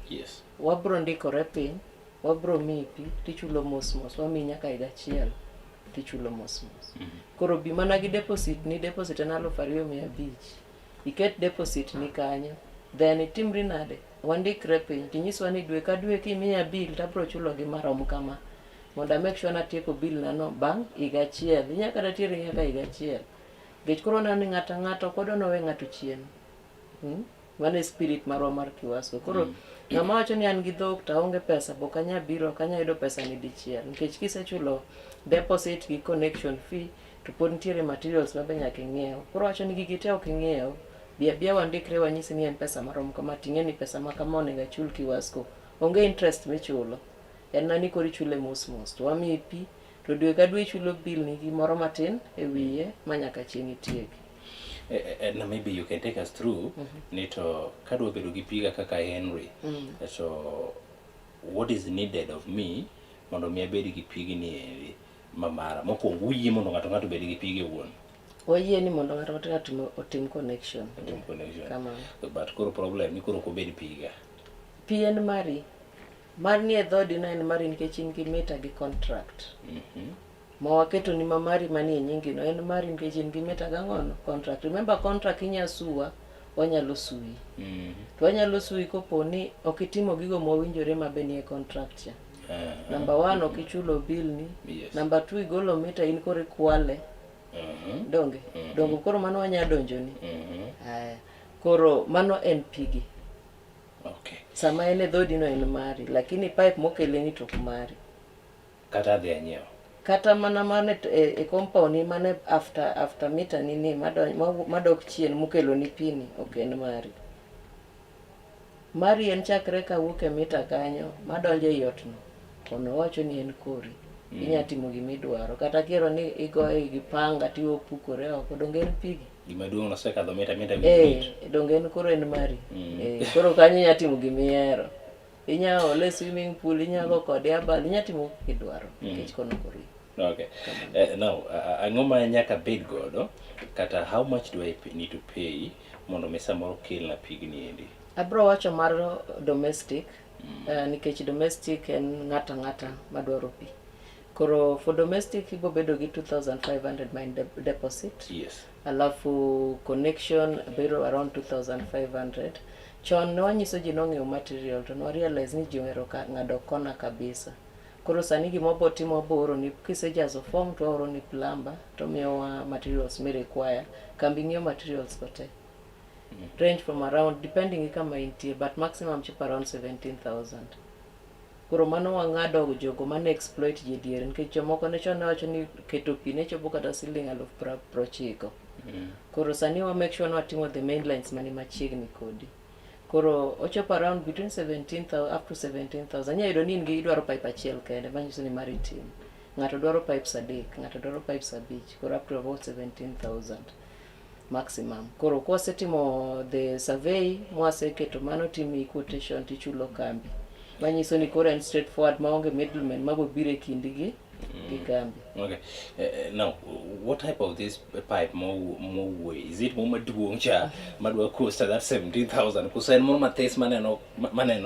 wabro ndikore piny, wabro miyi pi, tichulo mos mos, wamiyi nyaka higa achiel, tichulo mos mos. Koro bi mana gi deposit ni, deposit en 2,500. Iket deposit ni kanyo, then itimri nade, wandikre piny, tinyiswa ni dwe ka dwe kimiya bill tabro chulo gi marom kama. Mondo a make sure natieko bill na no bang' higa achiel. Inya kata tiere nyaka higa achiel. Nikech koro waneno ni ng'ato ang'ata ok wadwa ni wawe ng'ato chien. Mano e spirit marwa mar Kiwasco. Koro ng'ama wacho ni an gi dhok to aonge pesa be ok anyal biro, ok anyal yudo pesa ni dichiel. Nikech kisechulo deposit gi connection fee to pod nitiere materials ma be nyaka ing'iew. Koro wacho ni gigi te ok ing'iew, bi abiya wandikre wanyisi ni en pesa marom kama ting'e ni pesa ma kama onego achul Kiwasco. Onge interest michulo. En na ni koro ichule mos mos. To wamiyi pi, to dwe ka dwe ichulo bill ni gimoro matin e wiye ma nyaka chieng' itieki. Now maybe you can take us through ni to kadwa bedo gi piga kaka Henry, so what is needed of me mondo mi abed gi pigni endi ma mara. Mokwongo uyie mondo ng'ato ng'ato obed gi pige wuon. Wayie ni mondo ng'ato ng'ato otim connection. Otim connection. Kamano. But koro problem ni koro ok obed piga. Pi en mari. Mar ni e dhodi no en mari nikech in gi mita gi contract. Ma waketo ni ma mari manie nyingi no en mari nikech in gi mita gang'ono contract. Remember contract inya suwa, wanyalo suyi. To wanyalo suyi kopo ni ok itimo gigo mowinjore mabe nie contract cha. Number 1 ok ichulo bill ni. Number 2 igolo mita in koro ikwale. Donge? Donge koro mano wanya donjoni. Aya. Koro mano en pigi. Okay. Sama en e dhodi no en mari, lakini pipe mokele ni to ok mari. Kata adhi anyiew. Kata mana mane e compound ni mane after mita ni ni madok chien mokelo ni pi ni ok en mari. Mari en chakre kawuok e mita kanyo madonjo ei ot no. Kono wacho ni en kori. Inya timo gima idwaro. Kata kiero ni igoye gi panga tiwe opukore oko, donge en pigi? Gima duong' nosekadho mita mita wi rit. Donge en koro en mari. Koro kanyo inya timo gima ihero. Inya ole swimming pool, inya go kode abal, inya timo kaka idwaro nikech kono koro. Okay. Now, ang'o ma nyaka bed godo kata how much do I need to pay mondo mi samoro kelna pigni endi? Abro wacho mar domestic, nikech domestic en ng'ato ang'ata madwaro pi. Koro for domestic ibo bedo gi 2500 ma en deposit. Alafu connection bedo around 2500. Chon ne wanyiso ji nong'iew material to ne realize ni ji ohero ng'ado kona kabisa. Koro sani gima wabo timo, wabo oro ni kisejazo form to waoro ni plumber to miyowa materials mi require. Kambi ng'iewo materials go te. Range from around, depending gi kama intie, but maximum chopo around 17,000. Koro mano wang'ado jogo mane exploit ji e diere, nikech jomoko ne chon ne wacho ni keto pi ne chopo kata siling aluf 90. Koro sani wa make sure ni watimo the main lines mani machiegni kodi. Koro ochopo around between 17,000 up to 17,000. Inyalo yudo ni in gi idwaro pipe achiel kende, manyiso ni mari tin. Ng'ato dwaro pipes adek, ng'ato dwaro pipes abich, koro up to about 17,000 maximum. Koro kwasetimo the survey, mwaseketo mano, timiyi quotation tichulo kambi. Manyiso ni koro en straightforward maonge middleman mabobiro e kindi gi kambi. Okay. Now, what type of this pipe mo wuoye? Is it mo maduong' cha madwa cost that 17,000? Koso en moro mathis maneno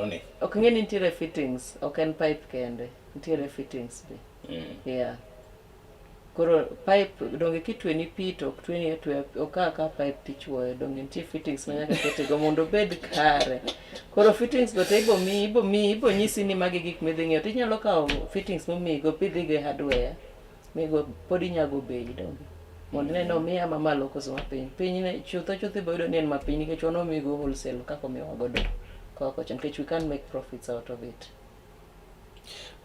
ni? Ok ng'e ni nitiere fittings, ok en pipe kende, nitiere fittings be. Yeah. Koro pipe donge kitweni pi to ok tweni atweya, ok ka pipe tichuoyo, donge nitie fittings ma nyaka kete go mondo obed kare. Koro fittings go te ibo miyi, ibo miyi, ibo nyisi ni magi gik midhi ng'iewo. Tinyalo kawo fittings momiyigo pidhigo e hardware, migo pod inyago bei, donge. Mondo ine ni omiya mamalo koso mapiny. Piny ne chutho chutho ibo yudo ni en mapiny nikech wan wamiyigo wholesale kaka omiyowa godo koa kocha nikech we can't make profits out of it.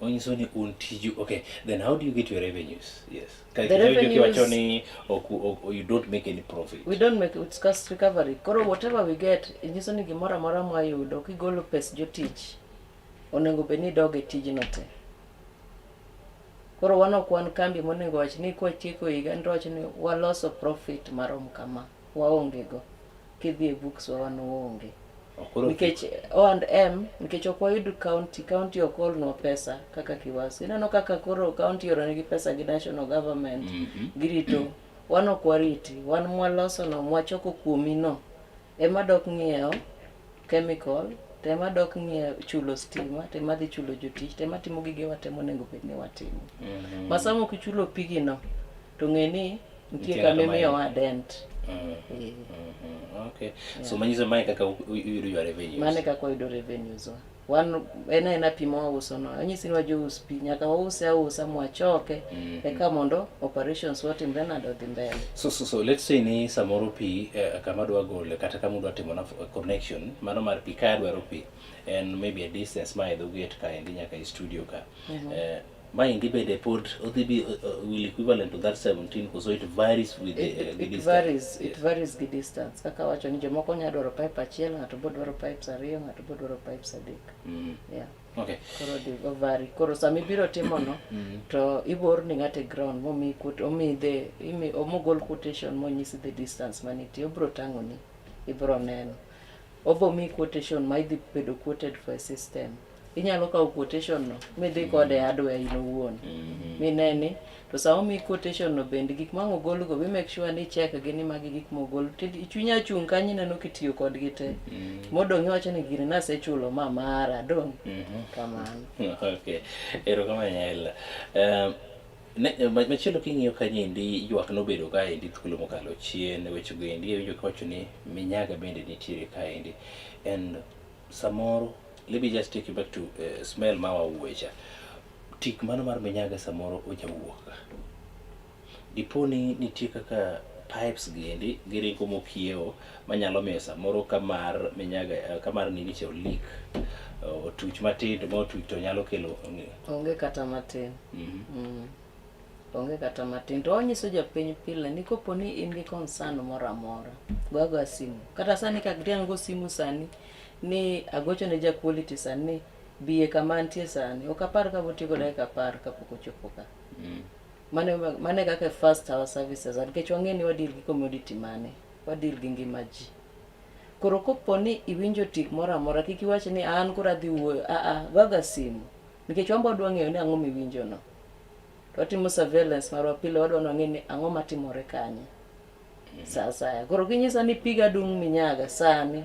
Onyiso ni un tiju. Okay, then how do you get your revenues? Yes. Ka The kiwacho revenues- ni ok, you don't make any profit. We don't make, it's cost recovery. Koro whatever we get, nyiso ni gimoro amora mwayudo kigolo pes jotich, onego bed ni dog e tijno te. Koro wan ok wan kambi monego wach ni kwatieko higa ni wach ni waloso profit marom kama, waonge go. Kidhi e books wa wan waonge. Oh, koro Nikech O&M, nikech ok wayud county, county ok olnwa pesa kaka Kiwaso. Ineno kaka koro county oronegi pesa gi national government, girito. Wan ok wariti, wan mwaloso no, mwachoko kuomi no, ema dok ng'iewo chemical, to ema dok ng'iewo chulo stima, to ema dhi chulo jotich, to ema timo gigewa te monego bed ni watimo. Ma sama ok ichulo pigi no, to ng'e ni nitie Nitie kama ng'ato ma imiyowa dent. Eh. Okay. So manyiso mae kaka uyudo your revenues. Mano e kaka wayudo revenues wa. Wan en aena pi ma wauso no. Anyisi ni wajous pi, nyaka wause ausa mwachoke, eka mondo operations watimre nade odhi mbele. So let's say ni samoro pi kama dwa gole kata kama udwa timo na connection mano mar pi ka adwaro pi en maybe a distance ma e dho gate kaendi nyaka e studio ka. Maendi bende pod odhi bi will equivalent to that 17 koso it varies with the, It, the it distance? varies, it Yes. varies gi distance. Kaka wacho ni jomoko nyalo dwaro pipe achiel, ng'ato bo dwaro pipes ariyo, ng'ato bo dwaro pipes adek. Yeah. Okay. Koro di vary. Koro sama ibiro timo no, to ibo orni ng'ato e ground momiyi quote, omiyi the imi omogol quotation monyisi the distance manitie, obiro tang'oni, ibiro neno. Obo miyi quotation ma idhi bedo quoted for a system. Inyalo kawo quotation no midhi kode e hardware in owuon. Mine ni to sama omiyi quotation no bende gik ma ang' ogol go be make sure ni check gi ni magi gik mogol. Chunya chung' kanyo ineno kitiyo kodgi te. Modong' iwacho ni gini nasechulo ma mara dong'. Kamano. Okay. Erokamano Nyaela. Machielo king'iyo kanyendi ywak nobedo kaendi thuolo mokalo chien weche go endi iwinjo kiwacho ni minyaga bende nitiere kaendi and samoro let me just take you back to smell ma wawuoye cha. Tik mano mar minyaga samoro ojawuok ga. Dipo ni nitie kaka pipes gi endi giringo mokiewo manyalo miyo samoro ka mar minyaga ka mar nini cha leak otuch matin to ma otuch to nyalo kelo Onge kata matin. Onge kata matin. To wanyiso jopiny pile ni kopo ni in gi concern moro amora, go agoya simu. Kata sani ka tiang' go simu sani ni agocho ne ja quality sani ni biye kama antie sani. Ok apar ka botieko dakika 10 kapok ochopo ka. Mano e kaka fast our services are. Nikech wang'e ni wadeal gi commodity mane, wadeal gi ngima ji. Koro kopo ni iwinjo tik moro amora, kik iwach ni an koro adhi wuoyo. Aa, go aga simu. Nikech wan be wadwa ng'eyo ni ang'o miwinjo no. To watimo surveillance marwa pile, wadwa ni wang'e ni ang'o matimore kanye sa asaya. Koro kinyisa ni piga dung' minyaga sani,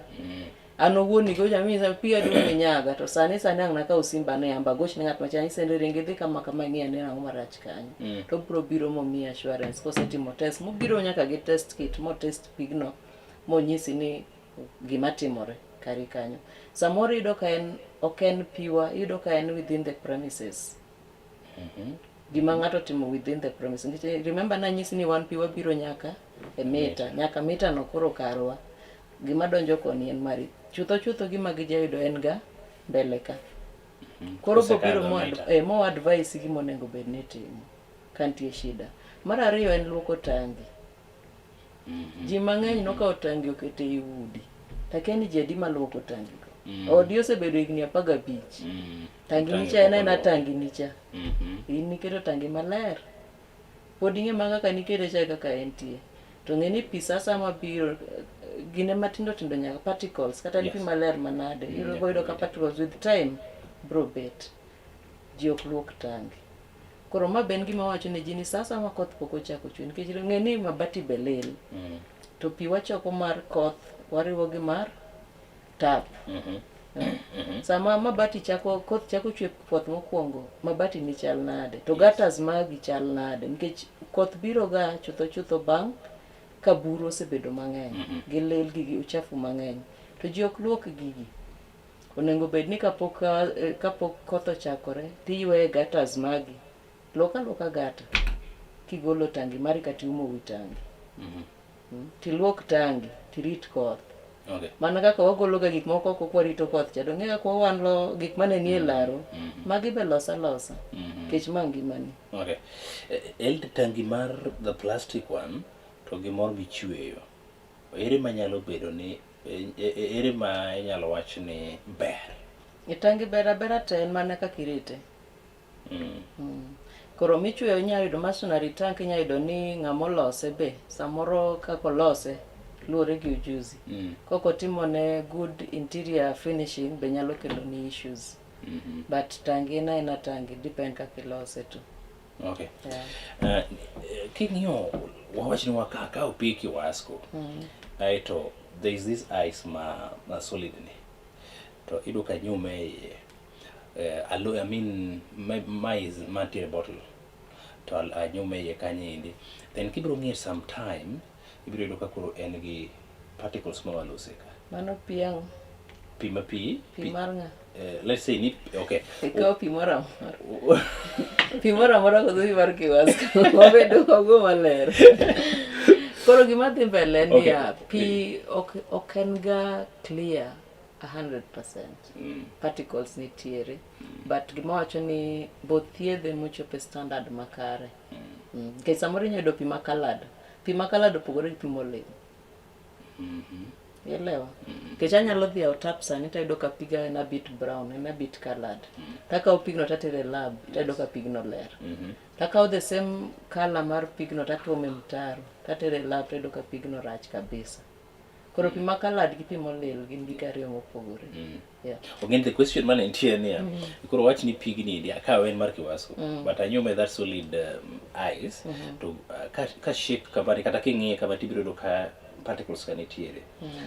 an owuon igocha minyisa piga dung' minyaga, to sani sani ang' nakaw simba ne amba agoch ne ng'at machielo, anyise ni ring idhi kama kama ing'i ane ang'o marach kanyo. To obiro biro momiyi assurance kosetimo test, mobiro nyaka gi test kit mo test pigno monyisi ni gima timore kari kanyo. Samoro iyudo ka en ok en piwa, iyudo ka en within the premises. Gima ng'ato otimo within the premises. Nikech remember nanyisi ni wan piwa biro nyaka e mita, nyaka mita no koro karwa. Gima donjo koni en mari. Chutho chutho gima gijayudo en ga mbele ka. Koro Osekadho bobiro mo, mita. mo advice gima onego bed ni itimo ka nitie shida. Mar ariyo en luoko tangi. Ji mang'eny nokawo tangi oketo ei udi. Takia ni ji adi maluoko tangi go. Odi osebedo higni 15. Tangi Tangi nicha en pok aena oluok. tangi nicha. In niketo tangi maler. Pod ing'e mana kaka nikete cha e kaka entie. To ng'e ni pi sa asaya mabiro, gine matindo tindo nyaka particles, kata en pi maler manade. Ibiro yudo ka particles with time biro bet. Ji ok luok tangi. Koro ma be en gima wacho ne ji ni sa asaya ma koth pok ochako chwe, nikech ng'e ni mabati be lil. To pi wachoko mar koth, wariwo gi mar tap. Sama mabati chako, koth chako chwe koth mokwongo, mabati ni chal nade? To gutters magi chal nade? Nikech koth biro ga chutho chutho bang' ka buru osebedo mang'eny, gi lil gi uchafu mang'eny. To ji ok luok gigi. Onego bed ni kapok koth ochakore, tiyweyo gutters magi. Luok aluoka gutter kigolo tangi mari kata iumo wi tangi. Tiluok tangi, tirit koth. Mana kaka wagolo ga gik moko oko kwarito koth cha, dong'e kaka wawalo gik mane nie laro, magi be los alosa. Nikech ma ngimani. Okay. Eld tangi mar the plastic one to gi moro michweyo. Ere manyalo bedo ni ere ma inyalo wach ni ber? E tangi ber abera te en mana kaka irite. Koro michweyo inyalo yudo masonry tank, inyalo yudo ni ng'ama olose be samoro kaka olose luwore gi ujuzi. Kok otimo ne good interior finishing be nyalo kelo ni issues. But tangi en aena tangi, depend kaka ilose to. Okay. King'iyo wawach ni wakawo pi Kiwasco. Aeto there is this ice ma solid ni. To iyudo ka nyume e iye. I mean maize mantiere bottle. To anyume iye kanyo endi. Then kibiro ng'iyo sometime, ibiro yudo ka koro en gi particles ma walose ka. Mano pi ang'o? Pi ma pi. Pi mar ng'a? Let's say ni, okay. Ikawo pi moro amora. Pi moro amora koso pi mar Kiwasco. Wabedo wago maler. Koro gima dhi mbele en niya, pi ok en ga clear 100%. Particles nitiere. But gima wacho ni both thiedhe mochopo e standard makare. Nikech samoro inyalo yudo pi ma colored. Pi ma colored opogore gi pi molil. Ielewa? Nikech anyalo dhi e tap sani tayudo ka piga en a bit brown, en a bit colored. Takawo pigno tatero e lab, tayudo ka pigno ler. Takawo the same color mar pigno tatuomo e mtaro, tatero e lab tayudo ka pigno rach kabisa. Koro pi ma colored gi pi molil gin gik ariyo mopogore. Yeah. Again, the question mane nitie niya, koro wach ni pigni endi akawe en mar Kiwasco, but anyume that solid ice, to ka shape kamani kata king'iye kama tibiro yudo ka particles ka nitiere.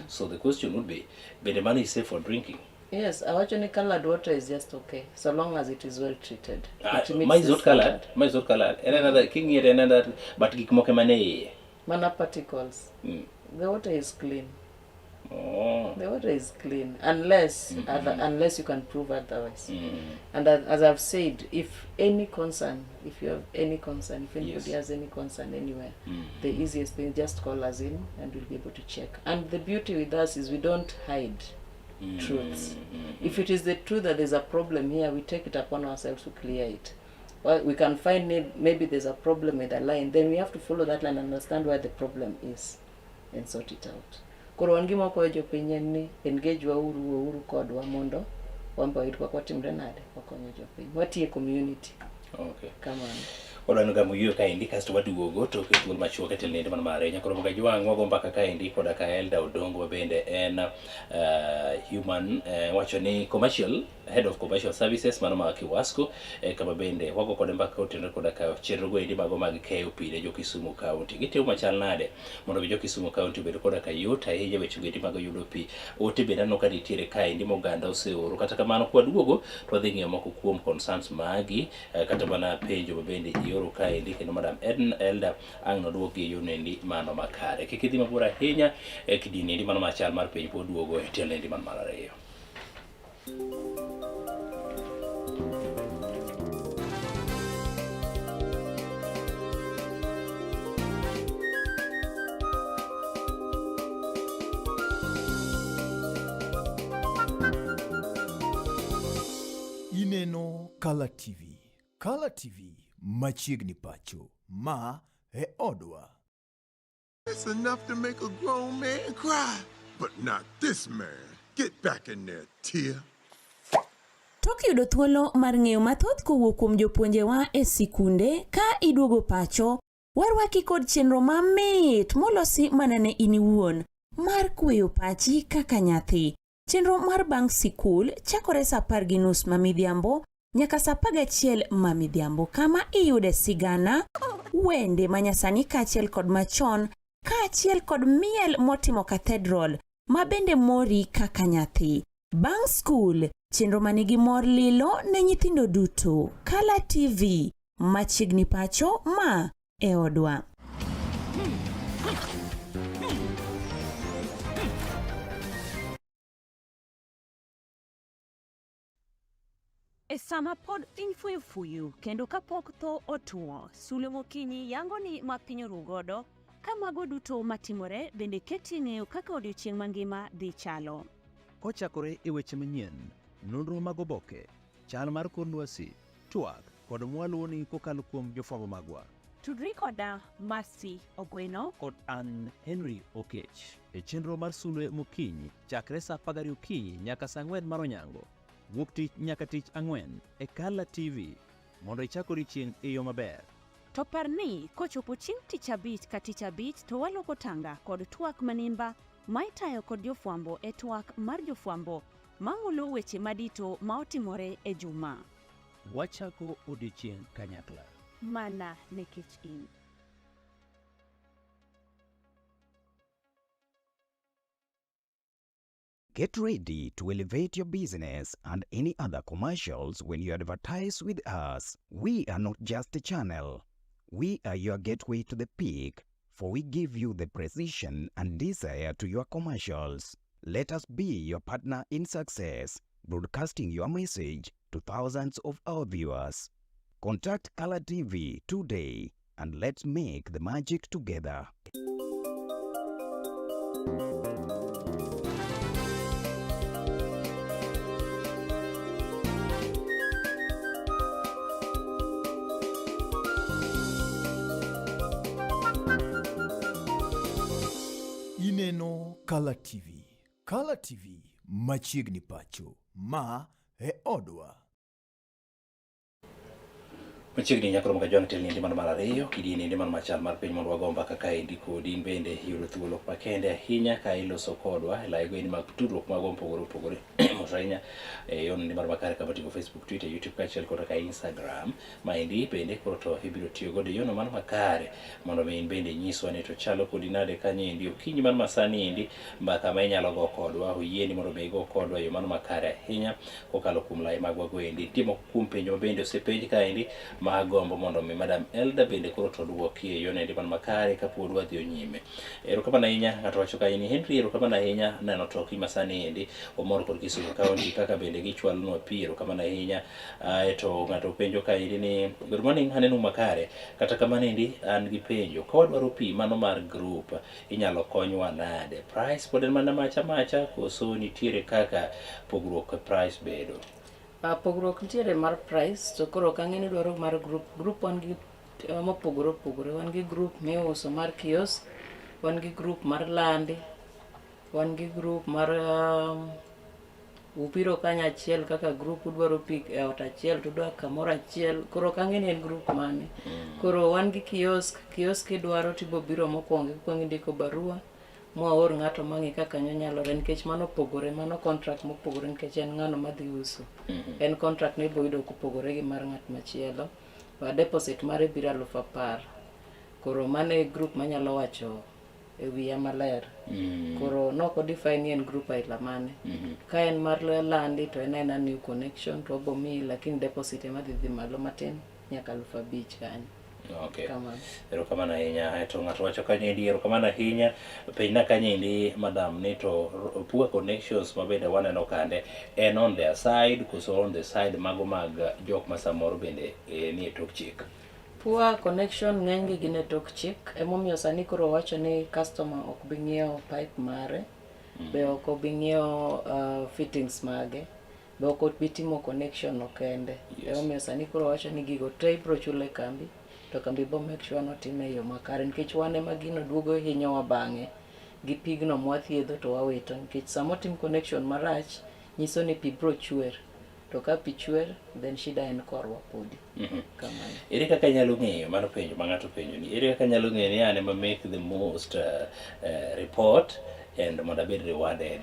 So the question would be, bende mano is safe for drinking? Yes, awacho ni colored water is just okay, so long as it is well treated. It meets Ma is the not colored, standard. ma is not colored. En another, king'iye to en another, but gik moko ema ne iye. Mana particles. The water is clean. Oh. The water is clean unless unless you can prove otherwise. And as I've said, if any concern, if you have any concern, if anybody has any concern anywhere, the easiest thing, just call us in and we'll be able to check. And the beauty with us is we don't hide truths. If it is the truth that there's a problem here, we take it upon ourselves to clear it. Well, we can find it, maybe there's a problem with a line, then we have to follow that line and understand where the problem is and sort it out. Koro wan gima wakwayo jopiny en ni engage wauru, wuouru kodwa mondo wan be wayud kaka watimre nade, wakonyo jopiny. Watiye community. Okay. Kamano. Wadwaro gamo yueyo kaendi kasto waduogo tok thuolo machuok e tiend mana mare. Nyakoro Moga Jwang' wago mbaka kaendi koda ka Elda Odongo ma bende en human wacho ni commercial head of commercial services mano ma Kiwasco kama bende wago kode mbaka kotenore koda ka chenro go endi mago mag keyo pi ne jo Kisumu County. Gitimo machal nade mondo mi jo Kisumu County obed koda ka yot ahinya weche go endi mag yudo pi. Ote bende aneno ka nitiere kaendi ma oganda oseoro. Kata kamano kwaduogo to wadhi ng'iyo moko kuom concerns magi kata mana penjo ma bende ioro kaendi kendo Madam Edna Elda ang' nodwoki e yorno endi mano makare. Kik idhi mabor ahinya e kidini endi mano machal mar penj pod duogo e tielo endi mano mar ariyo. Ineno Kala TV. Kala TV machiegni pacho. Ma e odwa. It's enough to make a grown man cry, but not this man. Get back in there, Tia. Tok yudo thuolo mar ng'eyo mathoth kowuok kuom jopuonjewa e sikunde ka iduogo pacho, warwaki kod chenro mamit molosi mana ne in iwuon mar kweyo pachi kaka nyathi. Chenro mar bang' sikul chakore saa 10:30 ma midhiambo nyaka saa 11 ma midhiambo kama iyude sigana, wende manyasani kaachiel kod machon kaachiel kod miel motimo cathedral ma bende mori kaka nyathi. Bang' skul, chenro manigi mor lilo ne nyithindo duto. Kala TV, machiegni pacho ma e odwa. E sama pod piny fuyo fuyu kendo kapok tho otuo, sulwe mokinyi yango ni ma piny oru godo, ka mago duto matimore bende keti ng'eyo kaka odiochieng' mangima dhi chalo. Kochakore e weche manyien, nonro mag oboke, chal mar kor lwasi, twak kod mwaluwoni kokalo kuom jofwambo magwa. Tudri koda Mercy Ogweno kod an Henry Okech e chenro mar Sulwe Mokinyi chakre saa 12 okinyi nyaka saa 4 mar onyango, wuok tich nyaka tich ang'wen e Kala TV mondo ichak odiechieng' e yo maber. To par ni kochopo chieng' tich abich ka tich abich to waloko tanga kod twak manimba ma itayo kod jofwambo e twak mar jofwambo mamulo weche madito ma otimore e juma. Wachako odiechieng' kanyakla. Mana nikech in. Get ready to elevate your business and any other commercials when you advertise with us. We are not just a channel. We are your gateway to the peak, for we give you the precision and desire to your commercials. Let us be your partner in success, broadcasting your message to thousands of our viewers. Contact Color TV today and let's make the magic together. Ineno Kala TV. Kala TV machiegni pacho. Ma e odwa. Machiegni nyakoro mga jwang' telni mano mar ariyo kidieni endi mano machal mar piny mondo wago mbaka kaendi kodi in bende yudo thuolo makende ahinya ka iloso kodwa e laigo endi mag tudruok magwa mopogore opogore mos ahinya e yorno endi mar makare kama oting'o Facebook, Twitter, YouTube kaachiel koda ka Instagram. Maendi bende koro to ibiro tiyo godo e yorno mano makare mondo mi in bende inyiswa ni to chalo kodi nade kanyo endi okinyi mar masani endi mbaka ma inyalo go kodwa oyieni mondo mi igo kodwa e yo mano makare ahinya kokalo kuom lai magwa go endi. Nitie moko kuom penjo ma bende osepenj kaendi ma agombo mondo mi Madam Elda bende koro to oduoki e yorno endi man makare kapod wadhi nyime. Erokamano ahinya ng'ato wacho kanyo ni Henry erokamano ahinya neno to okinyi masani endi omor kod Kisumu County kaka bende gichwalonwa pi erokamano ahinya. Aeto ng'ato penjo kaendi ni good morning aneno makare kata kamano endi an gi penjo ka wadwaro pi mano mar group inyalo konywa nade? Price pod en mana macha macha koso nitiere kaka pogruok e price bedo? Pogruok nitiere mar price to koro ok ang'e ni idwaro mar group. Group wan gi mopogore opogore. Wan gi group miuso mar kiosk, wan gi group mar landi, wan gi group mar Ubiro kanyachiel kaka group udwaro pi e ot achiel to udwaro kamoro achiel. Koro ok ang'e ni en group mane. Koro wan gi kiosk, kiosk kidwaro to ibiro mokwongo ikwongo indiko barua mwaor ng'ato mang'i ka kanyo nyalore nikech mano opogore, mano contract mopogore nikech en ng'ano madhi uso. En contract ma ibo yudo kopogore gi mar ng'at machielo. Deposit mare biro 10,000. Koro mano e group manyalo wacho e wiya maler. Koro nok o define ni en group aila mane. Ka en mar landi to en aena new connection to wabo miyi lakini deposit ema dhi dhi malo matin nyaka 5,000 kanyo. Okay. Kamano. Erokamano ahinya. To ng'ato wacho kanyo endi erokamano ahinya. Penjna kanyo endi madam ni to poor connections ma bende waneno kande en on their side koso on the side mago mag jok ma samoro bende nie tok chik. Poor connection ng'eny gi gin e tok chik emomiyo sani koro wacho ni customer ok bi ng'iewo pipe mare be ok obi ng'iewo fittings mage be ok obi timo connection no kende. Emomiyo sani koro wacho ni gigo te ibiro chulo e kambi to kambi bo make sure notime e yo makare nikech wan ema gino duogo hinyowa bang'e gi pigno mwathiedho to wawito nikech sama otim connection marach nyiso ni pi biro chwer to ka pi chwer then shida en korwa podi. Kamano. Ere kaka inyalo ng'eyo, mano penjo ma ng'ato penjo ni, ere kaka inyalo ng'eyo ni an ema make the most report and mondo abed rewarded?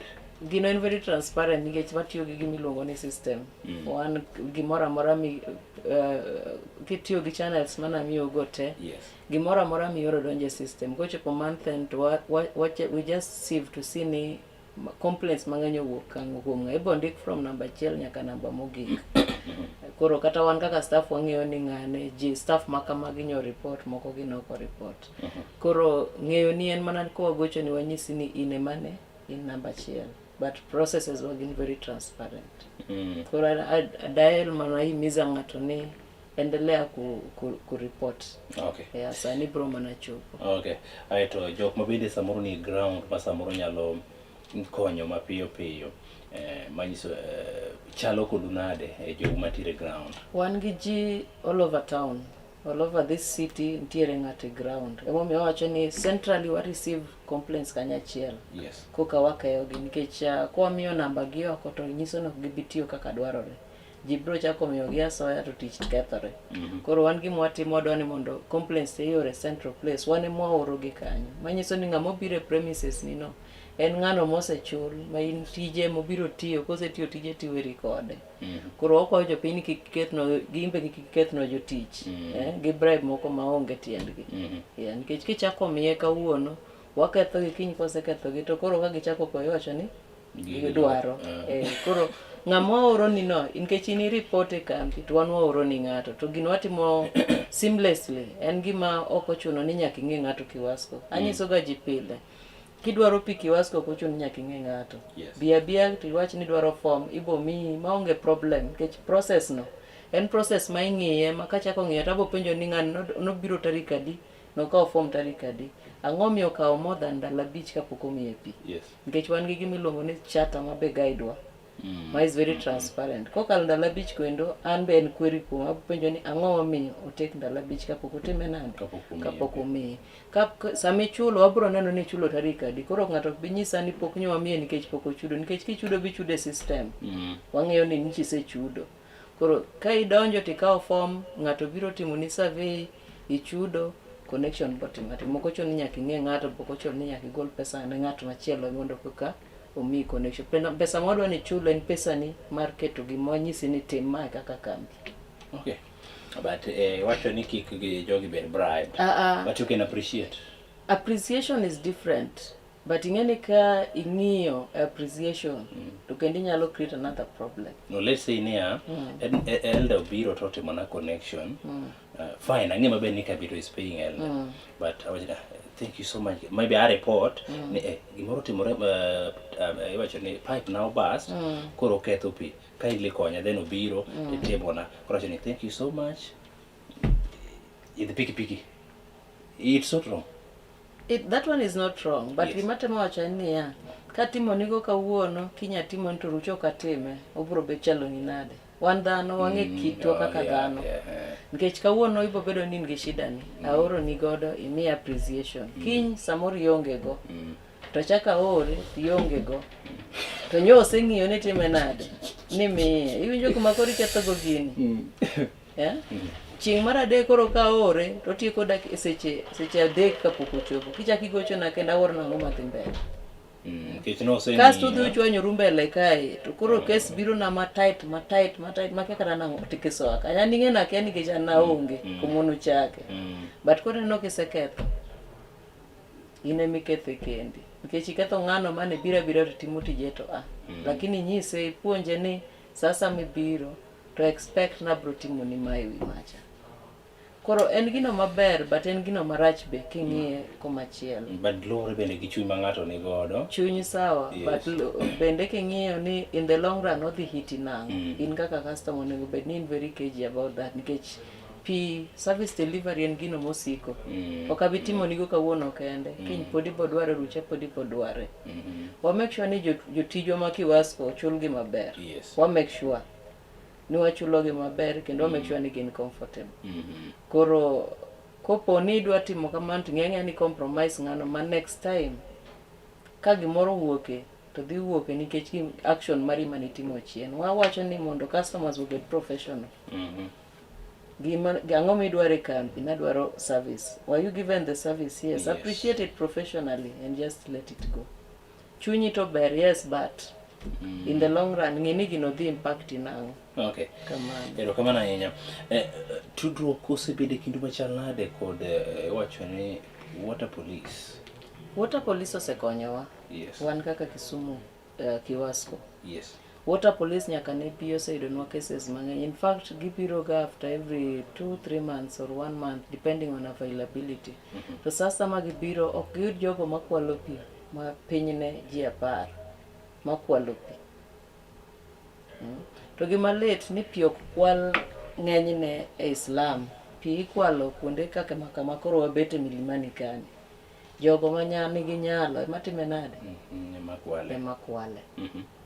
Gino en very transparent nikech watiyo gi gima iluongo ni system. Wan gimoro amora mi kitiyo gi channels mana miyogo te gimoro amora mioro donjo e system. Kochopo month end to we just sieve to see ni complaints mang'eny owuok kang'o kuom ng'a. Ibo ndik from namba achiel nyaka namba mogik. Koro kata wan kaka staff wang'eyo ni ng'ane ji staff ma kamagi nyo report moko gi nok report. Koro ng'eyo ni en mana kowagocho ni wanyisi ni in emane in namba achiel. But processes wa gin very transparent. Koro dael mana himiza ng'ato ni endelea ku report. Okay. Yeah, sani bro mana chopo. Okay. Aeto jok ma bende samoro ni ground ma samoro nyalo konyo mapiyo piyo manyiso chalo kodu nade e jok mantiere ground? Wan gi ji all over town, all over this city nitiere ng'ato e ground. Emomiyo wawacho ni centrally wa receive complaints kanyachiel. Yes. Koka wakeyogi nikech kwamiyo namba gi oko to nyiso ni ok gibi tiyo kaka dwarore. Ji biro chako miyogi asoya to tich kethore. Koro wan gima watimo wadwa ni mondo complaints te ioro e central place, wan ema waoro gi kanyo. Manyiso ni ng'ama obiro e premises ni no en ng'ano mosechul ma in tije mobiro tiyo kosetiyo tije tiweri kode. Koro wakwayo jopiny ni kik ketnwa gin be kik ketnwa jotich gi bribe moko maonge tiendgi. Yeah, nikech kichako miye kawuono wakethogi kiny kwasekethogi to koro ka gichako kwayo iwacho ni gidwaro. Koro ng'ama waoro ni no nikech in i-report e kambi to wan waoro ni ng'ato to gino watimo seamlessly en gima ok ochuno ni nyaka ing'e ng'ato Kiwasco. Anyiso ga ji pile kidwaro pi Kiwasco ok ochuno ni nyaka ing'e ng'ato. Yes. Bi abiya to iwach ni idwaro form ibo miyi maonge problem nikech process no en process ma ing'iye ma kachako ng'iyo to abo penjo ni ng'ani nobiro tarik adi nokawo form tarik adi ang'o miyo okawo more than ndalo 5 kapok omiye pi. Yes. Nikech wan gi gima iluongo ni charter ma be guide wa ma is very transparent. Kokalo ndalo 5 kendo an be en query kuoma abo penjo ni ang'o momiyo otek ndalo 5 kapok otime nade Kapok omiye. Sama ichulo wabiro neno ni ichulo tarik adi. Koro ng'ato ok bi nyisa ni pok nyo wamiye nikech pok ochudo nikech kichudo bichudo e system. Wang'eyo ni nyicha isechudo. Koro ka idonjo tikawo form ng'ato biro timoni survey ichudo connection botimo atima. Ok ochuno ni nyaka ing'e ng'ato, ok ochuno ni nyaka igol pesa ne ng'at machielo mondo koka omiyi connection. Pesa ma wadwa ni ichul en pesani mar keto gima wanyisi ni tim mae kaka kambi. Okay. But wacho ni kik jogi bed bribed. But you can appreciate. Appreciation is different. But ing'e ni ka ing'iyo appreciation to kendo inyalo create another problem. No, let's say niya, Elder obiro to otimona connection. Fine, ang'e maber ni Kabito is paying Elder. But awacho thank you so much. Maybe I report ni gimoro otimore iwacho ni pipe now burst koro oketho pi. Kindly konya then obiro titimona. Koro awacho ni thank you so much. Idhi piki piki. It's not wrong. That one is not wrong, but Yes. gima temo wacho en niya, katimonigo kawuono, kinya timoni to rucho ok atime, obiro bet chaloni nade? Wan dhano, wang'e kitwa kaka dhano. Nikech kawuono ibo bedo ni in gi shida ni, aoroni godo, imiya appreciation. Kiny samoro ionge go, to achako aore, to ionge go. To nyo oseng'iyo ni time nade? Ni miye. Iwinjo kuma koro ikethogo gini? Eh? Chieng' mar adek koro ka aore to otieko dak seche seche adek kapok ochopo. Kichako igochona kendo awuoro nang'o madhi mbele. Nikech noseng'iyo. Kasto udhi uchwanyoru mbele kae to koro kes biro na matight matight matight makia kata nang'o tikisoa kanyo. An ing'e nakia nikech an naonge kuma nuchake. But koro ineno kiseketho in ema ikethe kendi. Nikech iketho ng'ano mane biro abira to timo tije to a. Lakini inyise ipuonje ni sasa mibiro to expect nabro timoni mae ewi macha. Koro en gino maber but en gino marach be king'iye komachielo. But luwore bende gi chuny ma ng'ato ni godo. Chuny sawa Yes. but bende king'iyo ni in the long run odhi hiti nang'o. In kaka customer onego bed ni in very cagey about that nikech pi service delivery en gino mosiko. Ok abi timonigo kawuono kende. Kiny pod ibo dware rucha pod ibo dware. Wa make sure ni jotijwa ma Kiwasco ochulgi maber. Yes. Wa make sure ni wachulogi maber kendo wa make sure ni gin comfortable. Koro kopo ni idwa timo kamano to ng'e ni compromise ng'ano ma next time ka gimoro owuoke to dhi wuoke nikech action mari manitimo chien. Wawacho ni mondo customers obed professional. Gima ang'o midwaro e kambi? Nadwaro service. Were you given the service? Yes. Yes. Appreciate it professionally and just let it go. Chunyi to ber, yes, but in the long run ng'e ni gino dhi impact nang'o. Okay. Kamano. Erokamano ahinya. Tudruok osebedo e kindu machal nade kod iwacho ni water police? Water police osekonyowa. Yes. Wan kaka Kisumu Kiwasco. Yes. Water police nyaka ne pi oseyudonwa cases mang'eny. In fact, gibiro ga after every 2-3 months or 1 month depending on availability. To sasa ma gibiro ok giyud jogo makwalo pi ma pinyne ji 10 makwalo pi. To gima lit ni pi ok kwal ng'enyne e Islam. Pi ikwalo kuonde kaka kama koro wabete milimani kani. Jogo ma nigi nyalo ema time nade? Ema kwale. Ema kwale.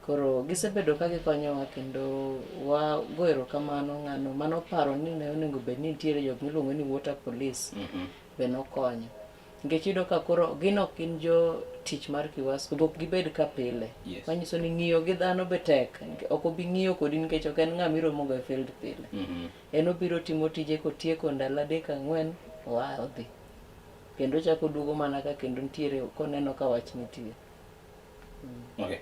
Koro gisebedo ka gikonyowa kendo wago erokamano ng'ano manoparo ni ne onego bed ni nitiere jok miluongo ni water police be nokonyo. Nikech iyudo ka koro gin ok gin jo tich mar Kiwasco, be ok gibed ka pile. Yes. Manyiso ni ng'iyo gi dhano be tek. Ok obi ng'iyo kodi nikech ok en ng'ama iromogo e field pile. En obiro timo tije kotieko ndalo 3 4 oa odhi. Kendo ochako oduogo mana ka kendo nitiere koneno ka wach nitie. Okay.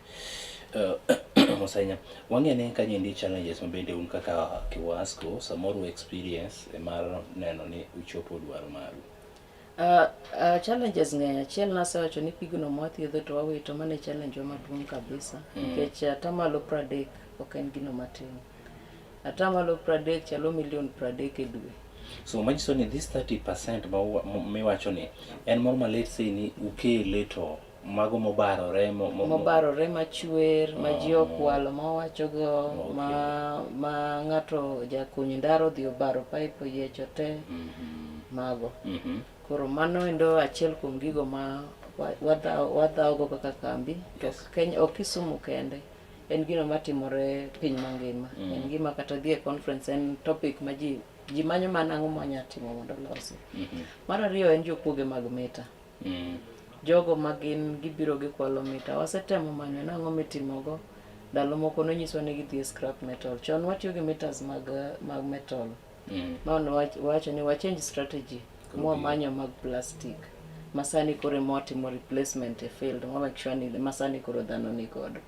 Mos ahinya. Wang'e ni kanyendi challenges ma bende un kaka Kiwasco samoro experience mar neno ni uchopo dwaro maru. Challenges ng'eny. Achiel nasewacho ni pigno mwathiedho to wawito, mano e challenge wa maduong' kabisa. Nikech atamalo 30 ok en gino matin. Atamalo 30 chalo milion 30 e dwe. So manyiso ni this 30% miwacho ni en moro ma let's say ni ukele to mago mobarore mobarore machwer ma ji okwalo mawachogo ma ng'ato jakuny ndaro odhi obaro pipe oyiecho te mago. Koro mano endo achiel kuom gigo ma wadhawogo kaka kambi. To Kenya ok Kisumu kende, en gino matimore piny mangima. En gima kata dhi e conference en topic ma ji manyo mana ang'o ma timo mondo olosi. Mar ariyo en jokuoge mag mita. Jogo ma gin gibiro gikwalo mita. Wasetemo manyo nang'o mitimogo. Ndalo moko nonyiswa ni gidhi e scrap metal. Chon watiyo gi meters mag metal. Ma wacho ni wa change strategy mwamanyo mag plastic. Masani koro ema watimo replacement e field. Mwa make sure ni masani koro dhano ni godo.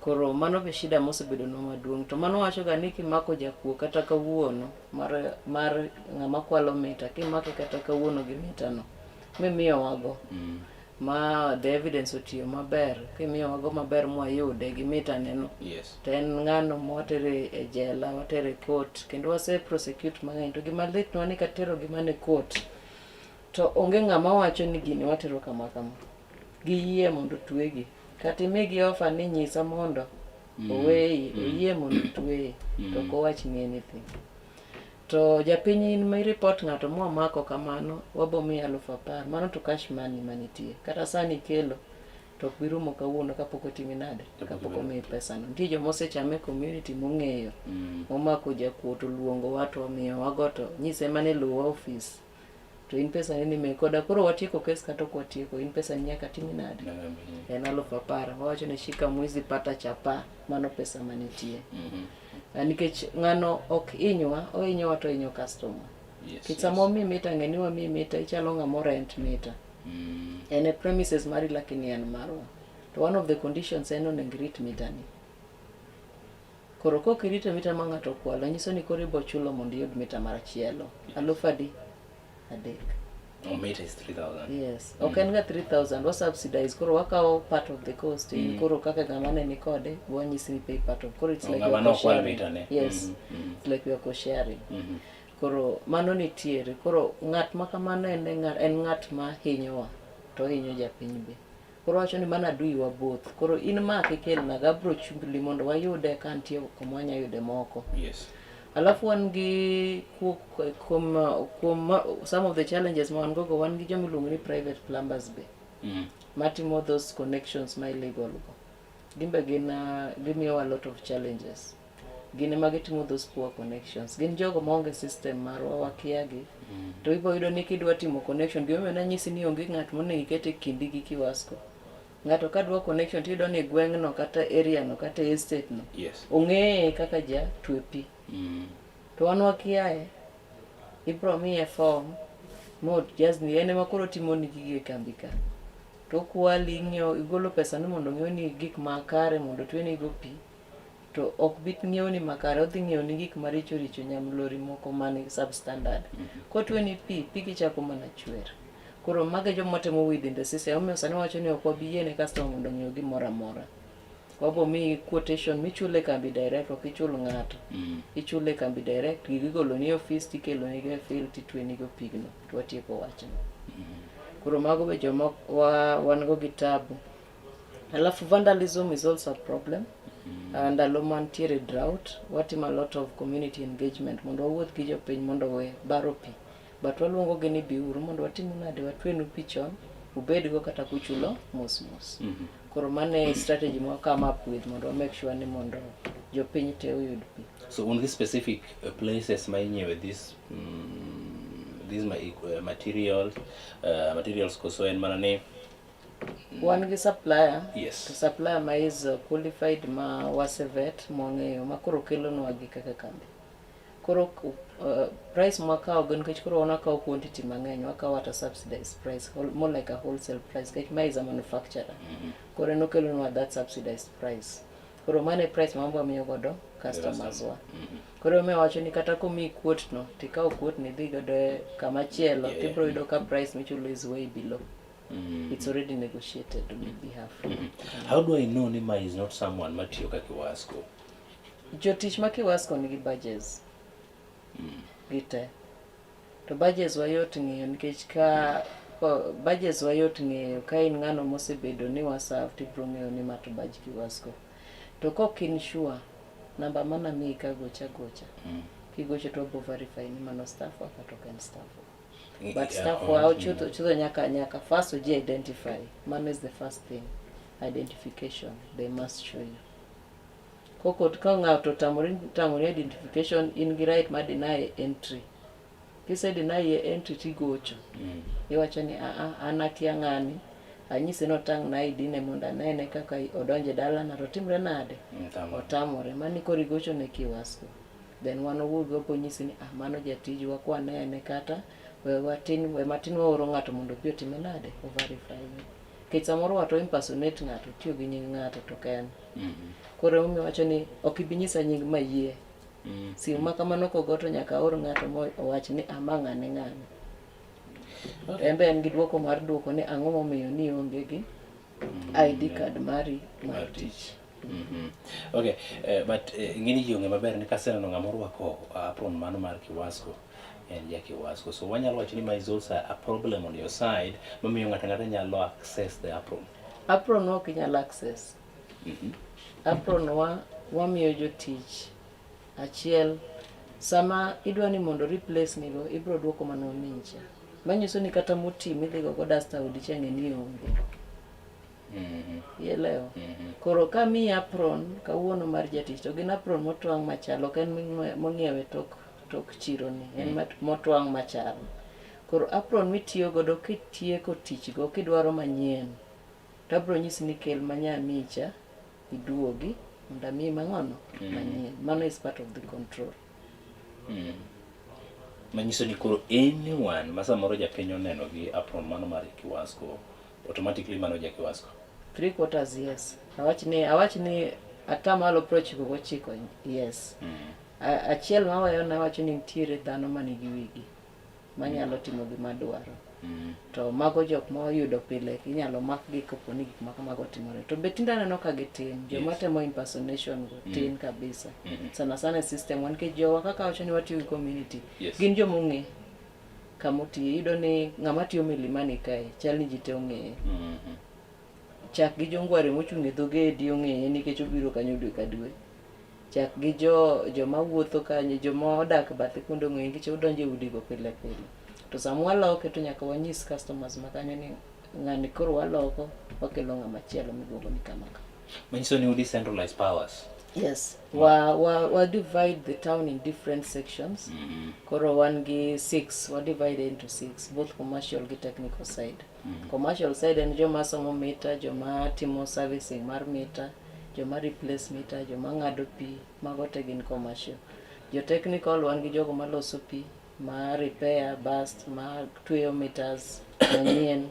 Koro mano be shida mosebedonwa maduong'. To mano wacho ga ni kimako jakuo kata kawuono mar ng'ama kwalo mita, kimake kata kawuono gi mita no mimiyowago ma the evidence otiyo maber, kimiyowago maber mwayude gi mita neno. Yes. To en ng'ano mwatere e jela, watere e court, kendo wase prosecute mang'eny. To gima litnwa ni katero gi mana e court, to onge ng'ama wacho ni gini watero kama kama. Giyie mondo twegi. Kata imigi offer ni nyisa mondo oweyi, oyie mondo otweye, to ok owach ni anything. To japiny in ma iripot ng'ato mwamako kamano, wabo miyi 10,000. Mano to cash money manitie. Kata sani ikelo, to ok bi rumo kawuono kapok otimi nade, kapok omiyi pesano. Nitie joma osechame e community mong'eyo, momako jakuo to oluongo wa to omiyo wago to nyise mana e luwa office. To in pesa ni ni koda koro watieko kes kata ok watieko, in pesa ni nyaka timi nade? En 10,000. Wawacho ni shika mwizi pata chapa, mano pesa manitie. Nikech ng'ano ok hinywa, ohinyowa to ohinyo customer. Nikech sama omiyi mita, ng'e ni wamiyi mita, ichalo ng'ama rent mita. En e premises mari lakini en marwa. To one of the conditions en onego irit mita ni. Koro kok irito mita ma ng'ato okwalo, nyiso ni koro ibo chulo mondo iyud mita machielo. Aluf adi? 3. Oh, meter is 3,000. Yes. Ok en ga 3,000, wa subsidize. Koro wakawo part of the cost. In koro kaka ng'ama ne ni kode, wanyisi ni pay part of. Koro it's Oh, like ng'ama we are nokwal co-sharing. mita ne. Yes. It's like we are co-sharing. Koro mano nitiere. Koro ng'at ma kamano en en ng'at ma hinyowa to ohinyo japiny be. Koro wacho ni mano adui wa both. Koro in make kelna go abro chuli mondo wayude ka nitie kuma wanya yude moko. Alafu wan gi kuom some of the challenges ma wan go go wan gi joma iluongo ni private plumbers be matimo those connections ma illegal go. Gin be gin gimiyowa a lot of challenges. Gin ema gitimo those poor connections. Gin jogo maonge system marwa wakia gi. To ibo yudo ni kidwa timo connection, gimomiyo nanyisi ni onge ng'at monego iket e kindi gi Kiwasco. Ng'ato ka dwa connection tiyudo ni gweng'no kata area no kata estate no ong'eye kaka ja twe pi. To wan wakiaye. Ibro miye form mojazni en ema koro otimoni gigi e kambi ka. To okwali ing'iewo igolo pesa ni mondo ong'iewni gik makare mondo otweni go pi. To ok bi ng'iewni makare, odhi ng'iewni gik maricho richo nyamlori moko man substandard. Kotweni pi, pigi chako mana chwer. Koro mago e joma watemo within the system. Omiyo sani wawacho ni ok wabi yiene customer mondo ong'iew gimoro amora. Wabo miyi quotation michulo e kambi direct, ok ichul ng'ato. Ichulo e kambi direct, gigi igoloni e office tikeloni go e field titweni go pigno to watieko wachno. Koro mago be joma wan go gi tabu. Alafu vandalism is also a problem. Ndalo mantiere drought, watimo a lot of community engagement mondo wawuoth gi jopiny mondo owe baro pi. But waluongo gi ni biuru mondo watim nade, watwenu pi chon, ubedgo kata kuchulo mos mos. Koro mano e strategy ma come up with mondo wa make sure ni mondo jopiny te oyud pi. So on these specific places ma inyiewe this these materials materials koso en mana ni Wan gi supplier. Yes. To supplier ma is qualified ma wasevet mwang'eyo ma koro kelonwa gi kaka kambi. Koro price mwakawo go nikech koro wan wakawo quantity mang'eny, wakawo at a subsidized price, more like a wholesale price nikech ma is a manufacturer. Koro en okelonwa that subsidized price. Koro mano e price ma wamiyo godo customers wa. Koro emomiyo awacho ni kata komiyi quote no, tikawo quote no idhi godo e kama chielo, tibiro yudo ka price michulo is way below. It's already negotiated on your behalf. How do I know ni ma is not someone matiyo ka Kiwasco? Jotich ma Kiwasco nigi badges. Gite. To badges wa yot ng'eyo nikech ka badges wa yot ng'eyo ka in ng'ano mosebedo ni wa serve tibiro ng'eyo ni ma to badge Kiwasco. To kok in sure, namba mana miyi ka gocha gocha. Kigocho to wabo verify ni mano staff wa kata ok en staff wa. But staff wa chutho nyaka first oji identify. Mano is the first thing. Identification. They must show you. Koko ka ng'ato otamore identification, in gi right mar deny entry. Kise deny entry tigocho. Iwacho ni a an akia ng'ani, anyise ni otang' na ID ne mondo anene kaka odonjo e dalana to timre nade? Otamore. Mani koro igocho ne Kiwasco. Then wan owuog wabo nyisi ni ah mano jatijwa kwanene kata we matin waoro ng'ato mondo obi otime nade? O verify ni. Nikech samoro wato impersonate ng'ato, otiyo gi nying ng'ato to ok en. Koro emomiyo wacho ni ok ibi nyisa nying mayie. Simu ma kamano kogo to nyaka aor ng'ato mo owach ni ah ma ng'ane ng'ane. To en be en gi duoko mar duoko ni ang'o momiyo ni ionge gi ID card mari mar tich. Okay, but ing'eni ji ong'e maber ni kaseneno ng'ama orwako apron mano mar Kiwasco en ja Kiwasco. So wanyalo wacho ni ma is also a problem on your side mamiyo ng'ato ang'ata nyalo access the apron. Apron ok inyal access. Apron wa wamiyo jotich achiel sama idwa ni mondo replace nigo ibiro duoko mana omiyi cha. Manyiso ni kata moti midhi go go duster odi cha ng'e ni onge. Ielewa? Koro ka miyi apron kawuono mar jatich to gin apron motwang' machal ok en mong'iew e tok chiro ni en motwang' machal. Koro apron mitiyo godo kitieko tich go kidwaro manyien to abiro nyisi ni kel manyamiyi cha iduogi mondo amiyi mang'ono manyien. Mano is part of the control. Manyiso ni koro anyone ma samoro japiny oneno gi apron mano mar Kiwasco, automatically mano ja Kiwasco. 3/4, yes. Awach ni 99%, yes. Achiel maweyo nawacho ni nitiere dhano manigi wigi manyalo timo gima dwaro. To mago jok ma oyudo pile inyalo makgi kapo ni gik ma kamago otimore. To be tinde aneno ka gitin, joma temo impersonation go tin kabisa. Sana sana e system wa nikech jowa kaka wacho ni watiyo gi community, gin joma ong'e kamotiye. Iyudo ni ng'ama tiyo Milimani kae chal ni ji te ong'eye. Chak gi jongware mochung' e dho gedi ong'eye nikech obiro kanyo dwe ka dwe. Chak gi joma wuotho kanyo, joma odak bathe kuonde ong'eye nikech odonjo e udigo pile pile. To sama waloke to nyaka wanyis customers ma kanyo ni ng'ani koro waloko, wakelo ng'ama chielo miluongo ni kama kama. Manyiso ni u decentralize powers. Yes, wa divide the town in different sections. Koro wan gi six, wa divide into six, both commercial gi technical side. Commercial side en joma somo meter, joma timo servicing mar meter, joma replace meter, joma ng'ado pi, mago te gin commercial. Jo technical wan gi jogo maloso pi, ma repair burst, ma tweyo meters manyien,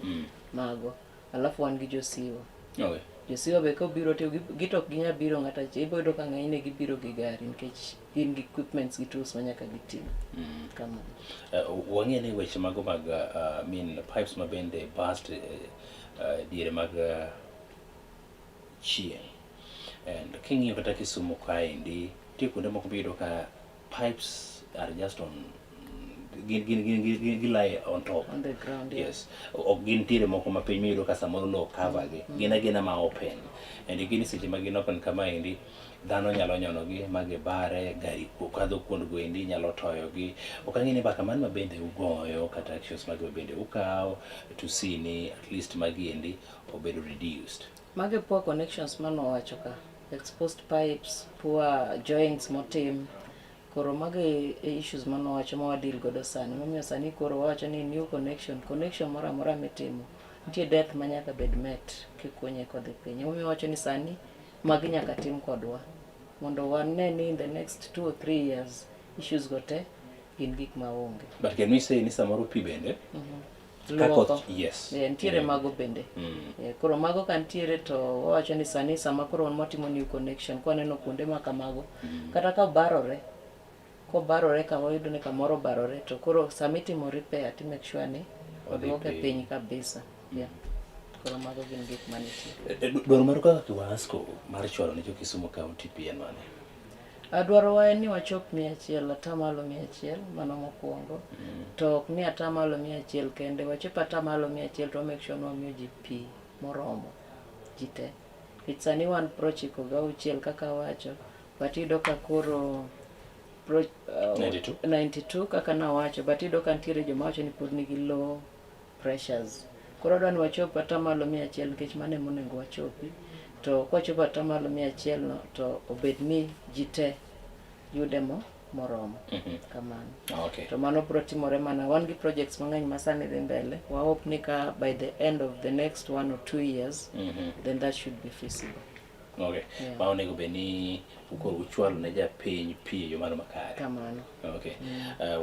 mago. Alafu wan gi jo sewer. Jo sewer be kobiro to gito ok ginyal biro ng'ato achiel, ibiro yudo ka ng'enyne gibiro gi gari nikech gin gi equipments gi tools ma nyaka giting'. Kamano. Wang'e ni weche mago mag mean pipes ma bende burst diere mag chieng'. And king'iyo kata Kisumu kaendi, nitie kuonde moko miyudo ka pipes are just on gin gi lie on top. On the ground, yeah. Yes. Ok gintiere moko ma piny miyudo ka samoro lowo cover gi. Gin agina ma open. And gini seche ma gin open kamaendi, dhano nyalo nyono gi ma gibare, gari kadho kuond go endi nyalo toyo gi. Ok ang'e ni mbaka mano ma bende ugoyo kata actions mage ma bende ukawo to see ni at least magi endi obedo reduced. Mage poor connections manowacho ka. Exposed pipes, poor joints motim. Koro mago e issues manowacho ma wadeal godo sani. Momiyo sani koro wawacho ni new connection, connection moro amora mitimo, nitie depth ma nyaka bed met kikunye kodhi piny. Emomiyo wawacho ni sani magi nyaka tim kodwa mondo wane ni in the next 2 or 3 years issues go te gin gik maonge. But can we say ni samoro pi bende ka Luoko. koth, yes. Yeah, nitiere mago bende. Yeah, koro mago ka nitiere to wawacho ni sani sama koro wan watimo new connection kwaneno kuonde ma kamago kata ka obarore kobarore kama wayudo ni kamoro obarore to koro sama itimo repair to make sure ni Odhi oduoke piny. piny kabisa. Yeah. Koro mago gin gik manitie. Dwaro maru kaka Kiwasco mar chwalo ne jo Kisumu County pi en mane? Dwarowa en ni wachop 100, 100%, mano mokwongo. To ok ni 100% kende, wachop 100% to wa make sure ni wamiyo ji pi moromo ji te. Nikech sani wan 96 kaka awacho, but iyudo ka koro 92? 92 kaka nawacho, but iyudo ka nitiere joma wacho ni pod nigi low pressures. Koro adwa ni wachop 100% nikech mano ema onego wachopi. To kwachopo 100% no to obed ni ji te yude moromo. Kamano. To mano biro timore mana wan gi projects mang'eny ma sani dhi mbele. Wa hope ni ka by the end of the next 1 or 2 years, then that should be feasible. Yeah. Ma onego bed ni koro uchwalo ne japiny pi e yo mano makare. Kamano. Okay.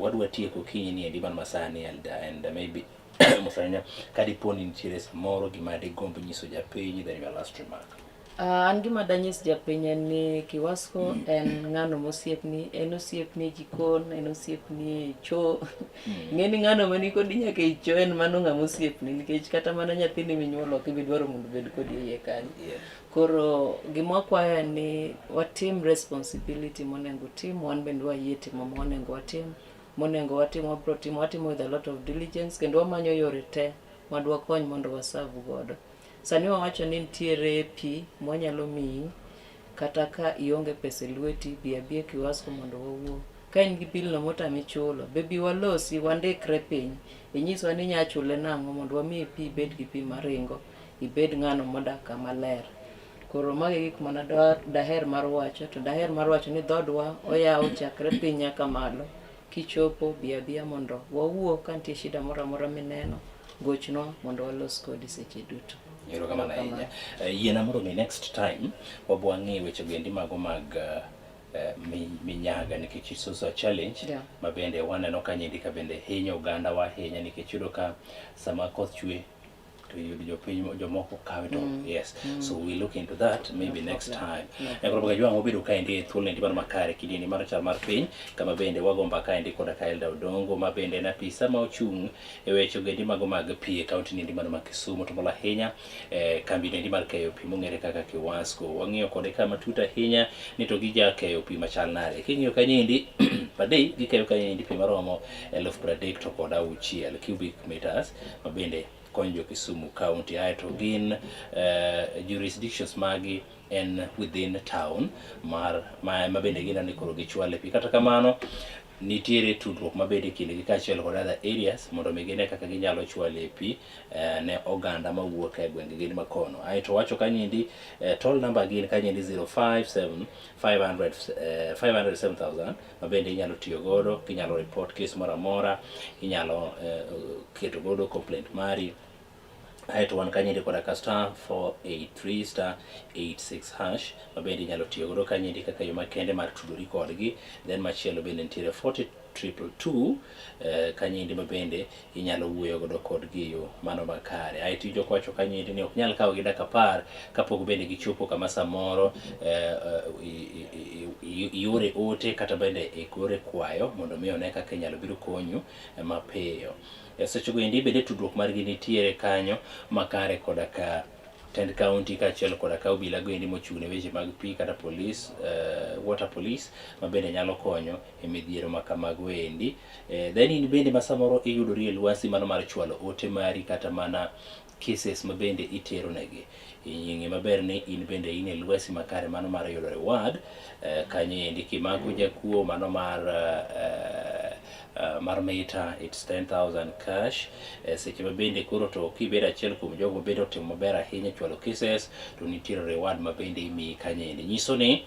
Wadwa tieko kinyi ni endi mano masani and maybe mosanya ka dipo ni nitiere samoro gima digomb nyiso japiny, then your last remark. An gima danyis japiny en ni Kiwasco en ng'ano mosiepni, en osiepni e jikon, en osiepni e cho. Ng'e ni ng'ano mani kodi nyaka e cho en mano ng'ama osiepni nikech kata mana nyathini minyuolo ok ibi dwaro mondo obed kodi e iye kanyo. Koro gima wakwayo en ni watim responsibility monego tim, wan bende wayie timo monego watim. Monego watim wabro timo, watimo with a lot of diligence kendo wamanyo yore te madwakony mondo waserve godo. Sani wawacho ni nitiere pi mwanyalo miyi kata ka ionge pesa e lweti, bi abia Kiwasco mondo wawuo. Ka in gi bill no motami chulo, be bi walosi, wandikre piny, inyiswa ni inya chule nang'o mondo wamiyi pi ibed gi pi maringo, ibed ng'ano modak kama ler. Koro mago e gik mana daher mar wacho, to daher mar wacho ni dhodwa oyaw chakre piny nyaka malo. Kichopo, bi abiya mondo wawuo ka nitie shida moro amora mineno, gochnwa mondo walos kodi seche duto. Erokamano ahinya. Yiena mondo mi next time wabo wang'i weche goendi mago mag minyaga nikech it's also a challenge ma bende waneno ka nyendi ka bende hinyo oganda wa ahinya nikech iyudo ka sama koth chwe to iyudo jopiny jomoko kawe to yes. So we look into that maybe No next problem. time. No. Nyakoro Kajwang' wabedo kaendi e thuolo endi mar makare kidieny mar chal mar piny kama bende wago mbaka endi koda ka Elda Odongo ma bende en apisa ma ochung' e weche ogendi mago mag pi e kaunti niendi mano ma Kisumu to molo ahinya kambi niendi mar keyo pi mong'ere kaka Kiwasco. Wang'iyo kode ka matut ahinya ni to gija keyo pi machal nade. King'iyo kanyendi per day gikeyo kanyendi pi maromo 36,000 cubic meters ma bende konyo jo Kisumu County. Aeto gin jurisdictions magi en within town mar ma bende gineno ni koro gichwale pi. Kata kamano nitiere tudruok mabende e kindgi kaachiel kod other areas mondo mi gine kaka ginyalo chwale pi ne oganda mawuok e gwenge gin makono. Aeto wacho kanyendi toll number gin kanyendi 057 500 507,000 ma bende inyalo tiyo godo, kinyalo report case moro amora, inyalo keto godo complaint mari. Aeto wan kanyendi koda ka star 483 star 86 hash ma bende inyalo tiyo godo kanyendi kaka yo makende mar tudori kodgi. Then machielo bende nitiere 40 222 kanyendi ma bende inyalo wuoyo godo kodgi e yo mano makare. Aeto iwinjo kowacho kanyendi ni ok nyal kawo gi dakika 10 kapok bende gichopo kama samoro iore ote kata bende iore kwayo mondo mi one kaka inyalo biro konyu mapiyo. Seche go endi bende tudruok margi nitiere kanyo makare koda ka tend county kaachiel koda ka obila goendi mochung' ne weche mag pi kata police, water police ma bende nyalo konyo e midhiero ma kamago endi. Then in bende ma samoro iyudori e lwasi mano mar chwalo ote mari kata mana cases ma bende itero negi. Ing'e maber ni in bende in e lwasi makare mano mar yudo reward kanyo endi kimako jakuo mano mar mar mita it's 10,000 cash. Seche ma bende koro to kibedo achiel kuom jogo ma bende otimo maber ahinya e chwalo cases to nitiere reward ma bende imiyi kanyo endi. Nyiso ni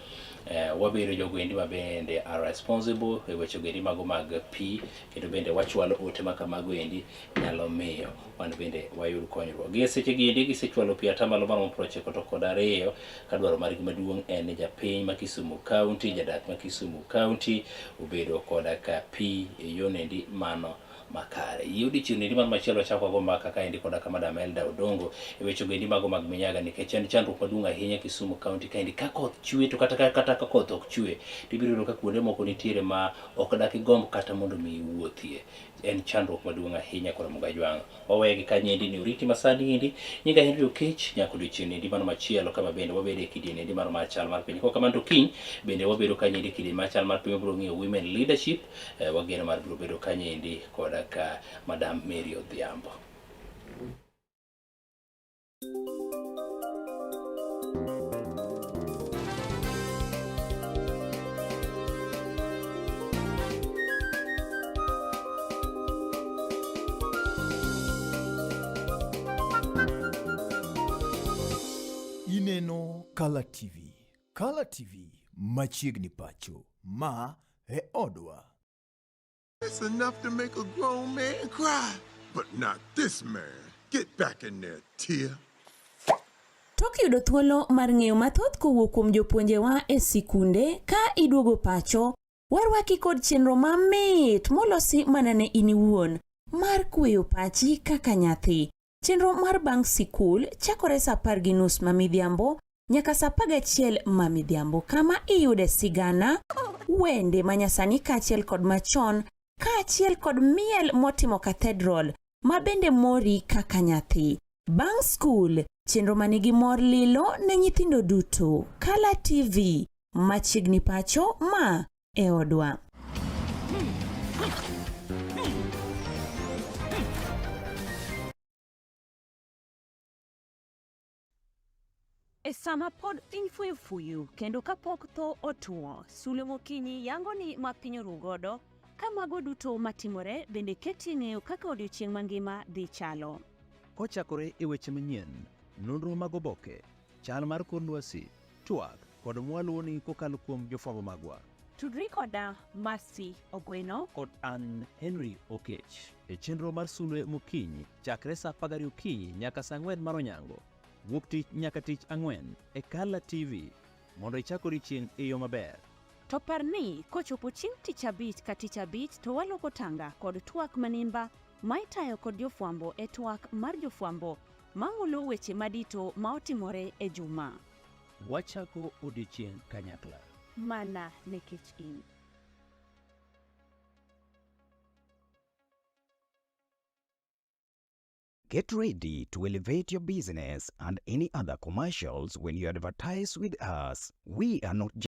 wabedo jogo endi ma bende are responsible e weche goendi mago mag pi kendo bende wachwalo ote ma kamago endi nyalo miyo wan bende wayud konyruok. Gi e seche gi endi gisechwalo pi atamalo maromo 92 ka dwaro margi maduong' en ni japiny ma Kisumu County, jadak ma Kisumu County obedo koda ka pi e yonendi mano makare. Yie odiochieng' endi mar machielo wachako wago mbaka kaendi koda ka Madam Elda Odongo e weche goendi mago mag minyaga nikech en chandruok maduong' ahinya Kisumu County kaendi ka koth chwe to kata ka koth ok chwe to ibiro yudo ka kuonde moko nitiere ma ok dak igomb kata mondo mi iwuothie. En chandruok maduong' ahinya koro Mugajwang'. Waweye gi kanyendi ni oriti masani endi. Nyinga Henry Okech nyaka odiochieng' endi mano machielo kama bende wabedo e kidieny endi mano mar chal mar piny. Kok kamano to kiny bende wabedo kanyendi e kidieny mar chal mar piny wabiro ng'iyo women leadership. Wageno mar biro bedo kanyendi koda ka Madam Mary Odhiambo. Ineno Kala TV. Kala TV machiegni pacho. Ma e odwa. It's enough to make a grown man cry, but not this man. Get back in there, Tia. Tok yudo thuolo mar ng'eyo mathoth kowuok kuom jopuonjewa e sikunde ka iduogo pacho, warwaki kod chenro mamit molosi mana ne in iwuon mar kweyo pachi kaka nyathi. Chenro mar bang' sikul chakore saa 10:30 ma midhiambo nyaka saa 11 ma midhiambo kama iyude sigana, wende manyasani kaachiel kod machon kaachiel kod miel motimo cathedral ma bende mori kaka nyathi. Bang' skul, chenro manigi mor lilo ne nyithindo duto. Kala TV, machiegni pacho ma e odwa. E sama pod piny fuyo fuyu kendo kapok tho otuo, Sulwe Mokinyi yango ni ma piny oru godo, ka mago duto matimore bende keti ng'eyo kaka odiochieng' mangima dhi chalo. Kochakore e weche manyien, nonro mag oboke, chal mar kor lwasi, twak kod mwaluwoni kokalo kuom jofwambo magwa. Tudri koda Mercy Ogweno kod an Henry Okech e chenro mar Sulwe Mokinyi chakre saa 12 okinyi nyaka saa 4 mar onyango, wuok tich nyaka tich ang'wen e Kala TV mondo ichak odiechieng' e yo maber. To par ni kochopo chieng' tich abich ka tich abich to waloko tanga kod twak manimba ma itayo kod jofwambo e twak mar jofwambo mamulo weche madito ma otimore e juma. Wachako odiechieng' kanyakla. Mana nikech in. Get ready to elevate your business and any other commercials when you advertise with us. We are not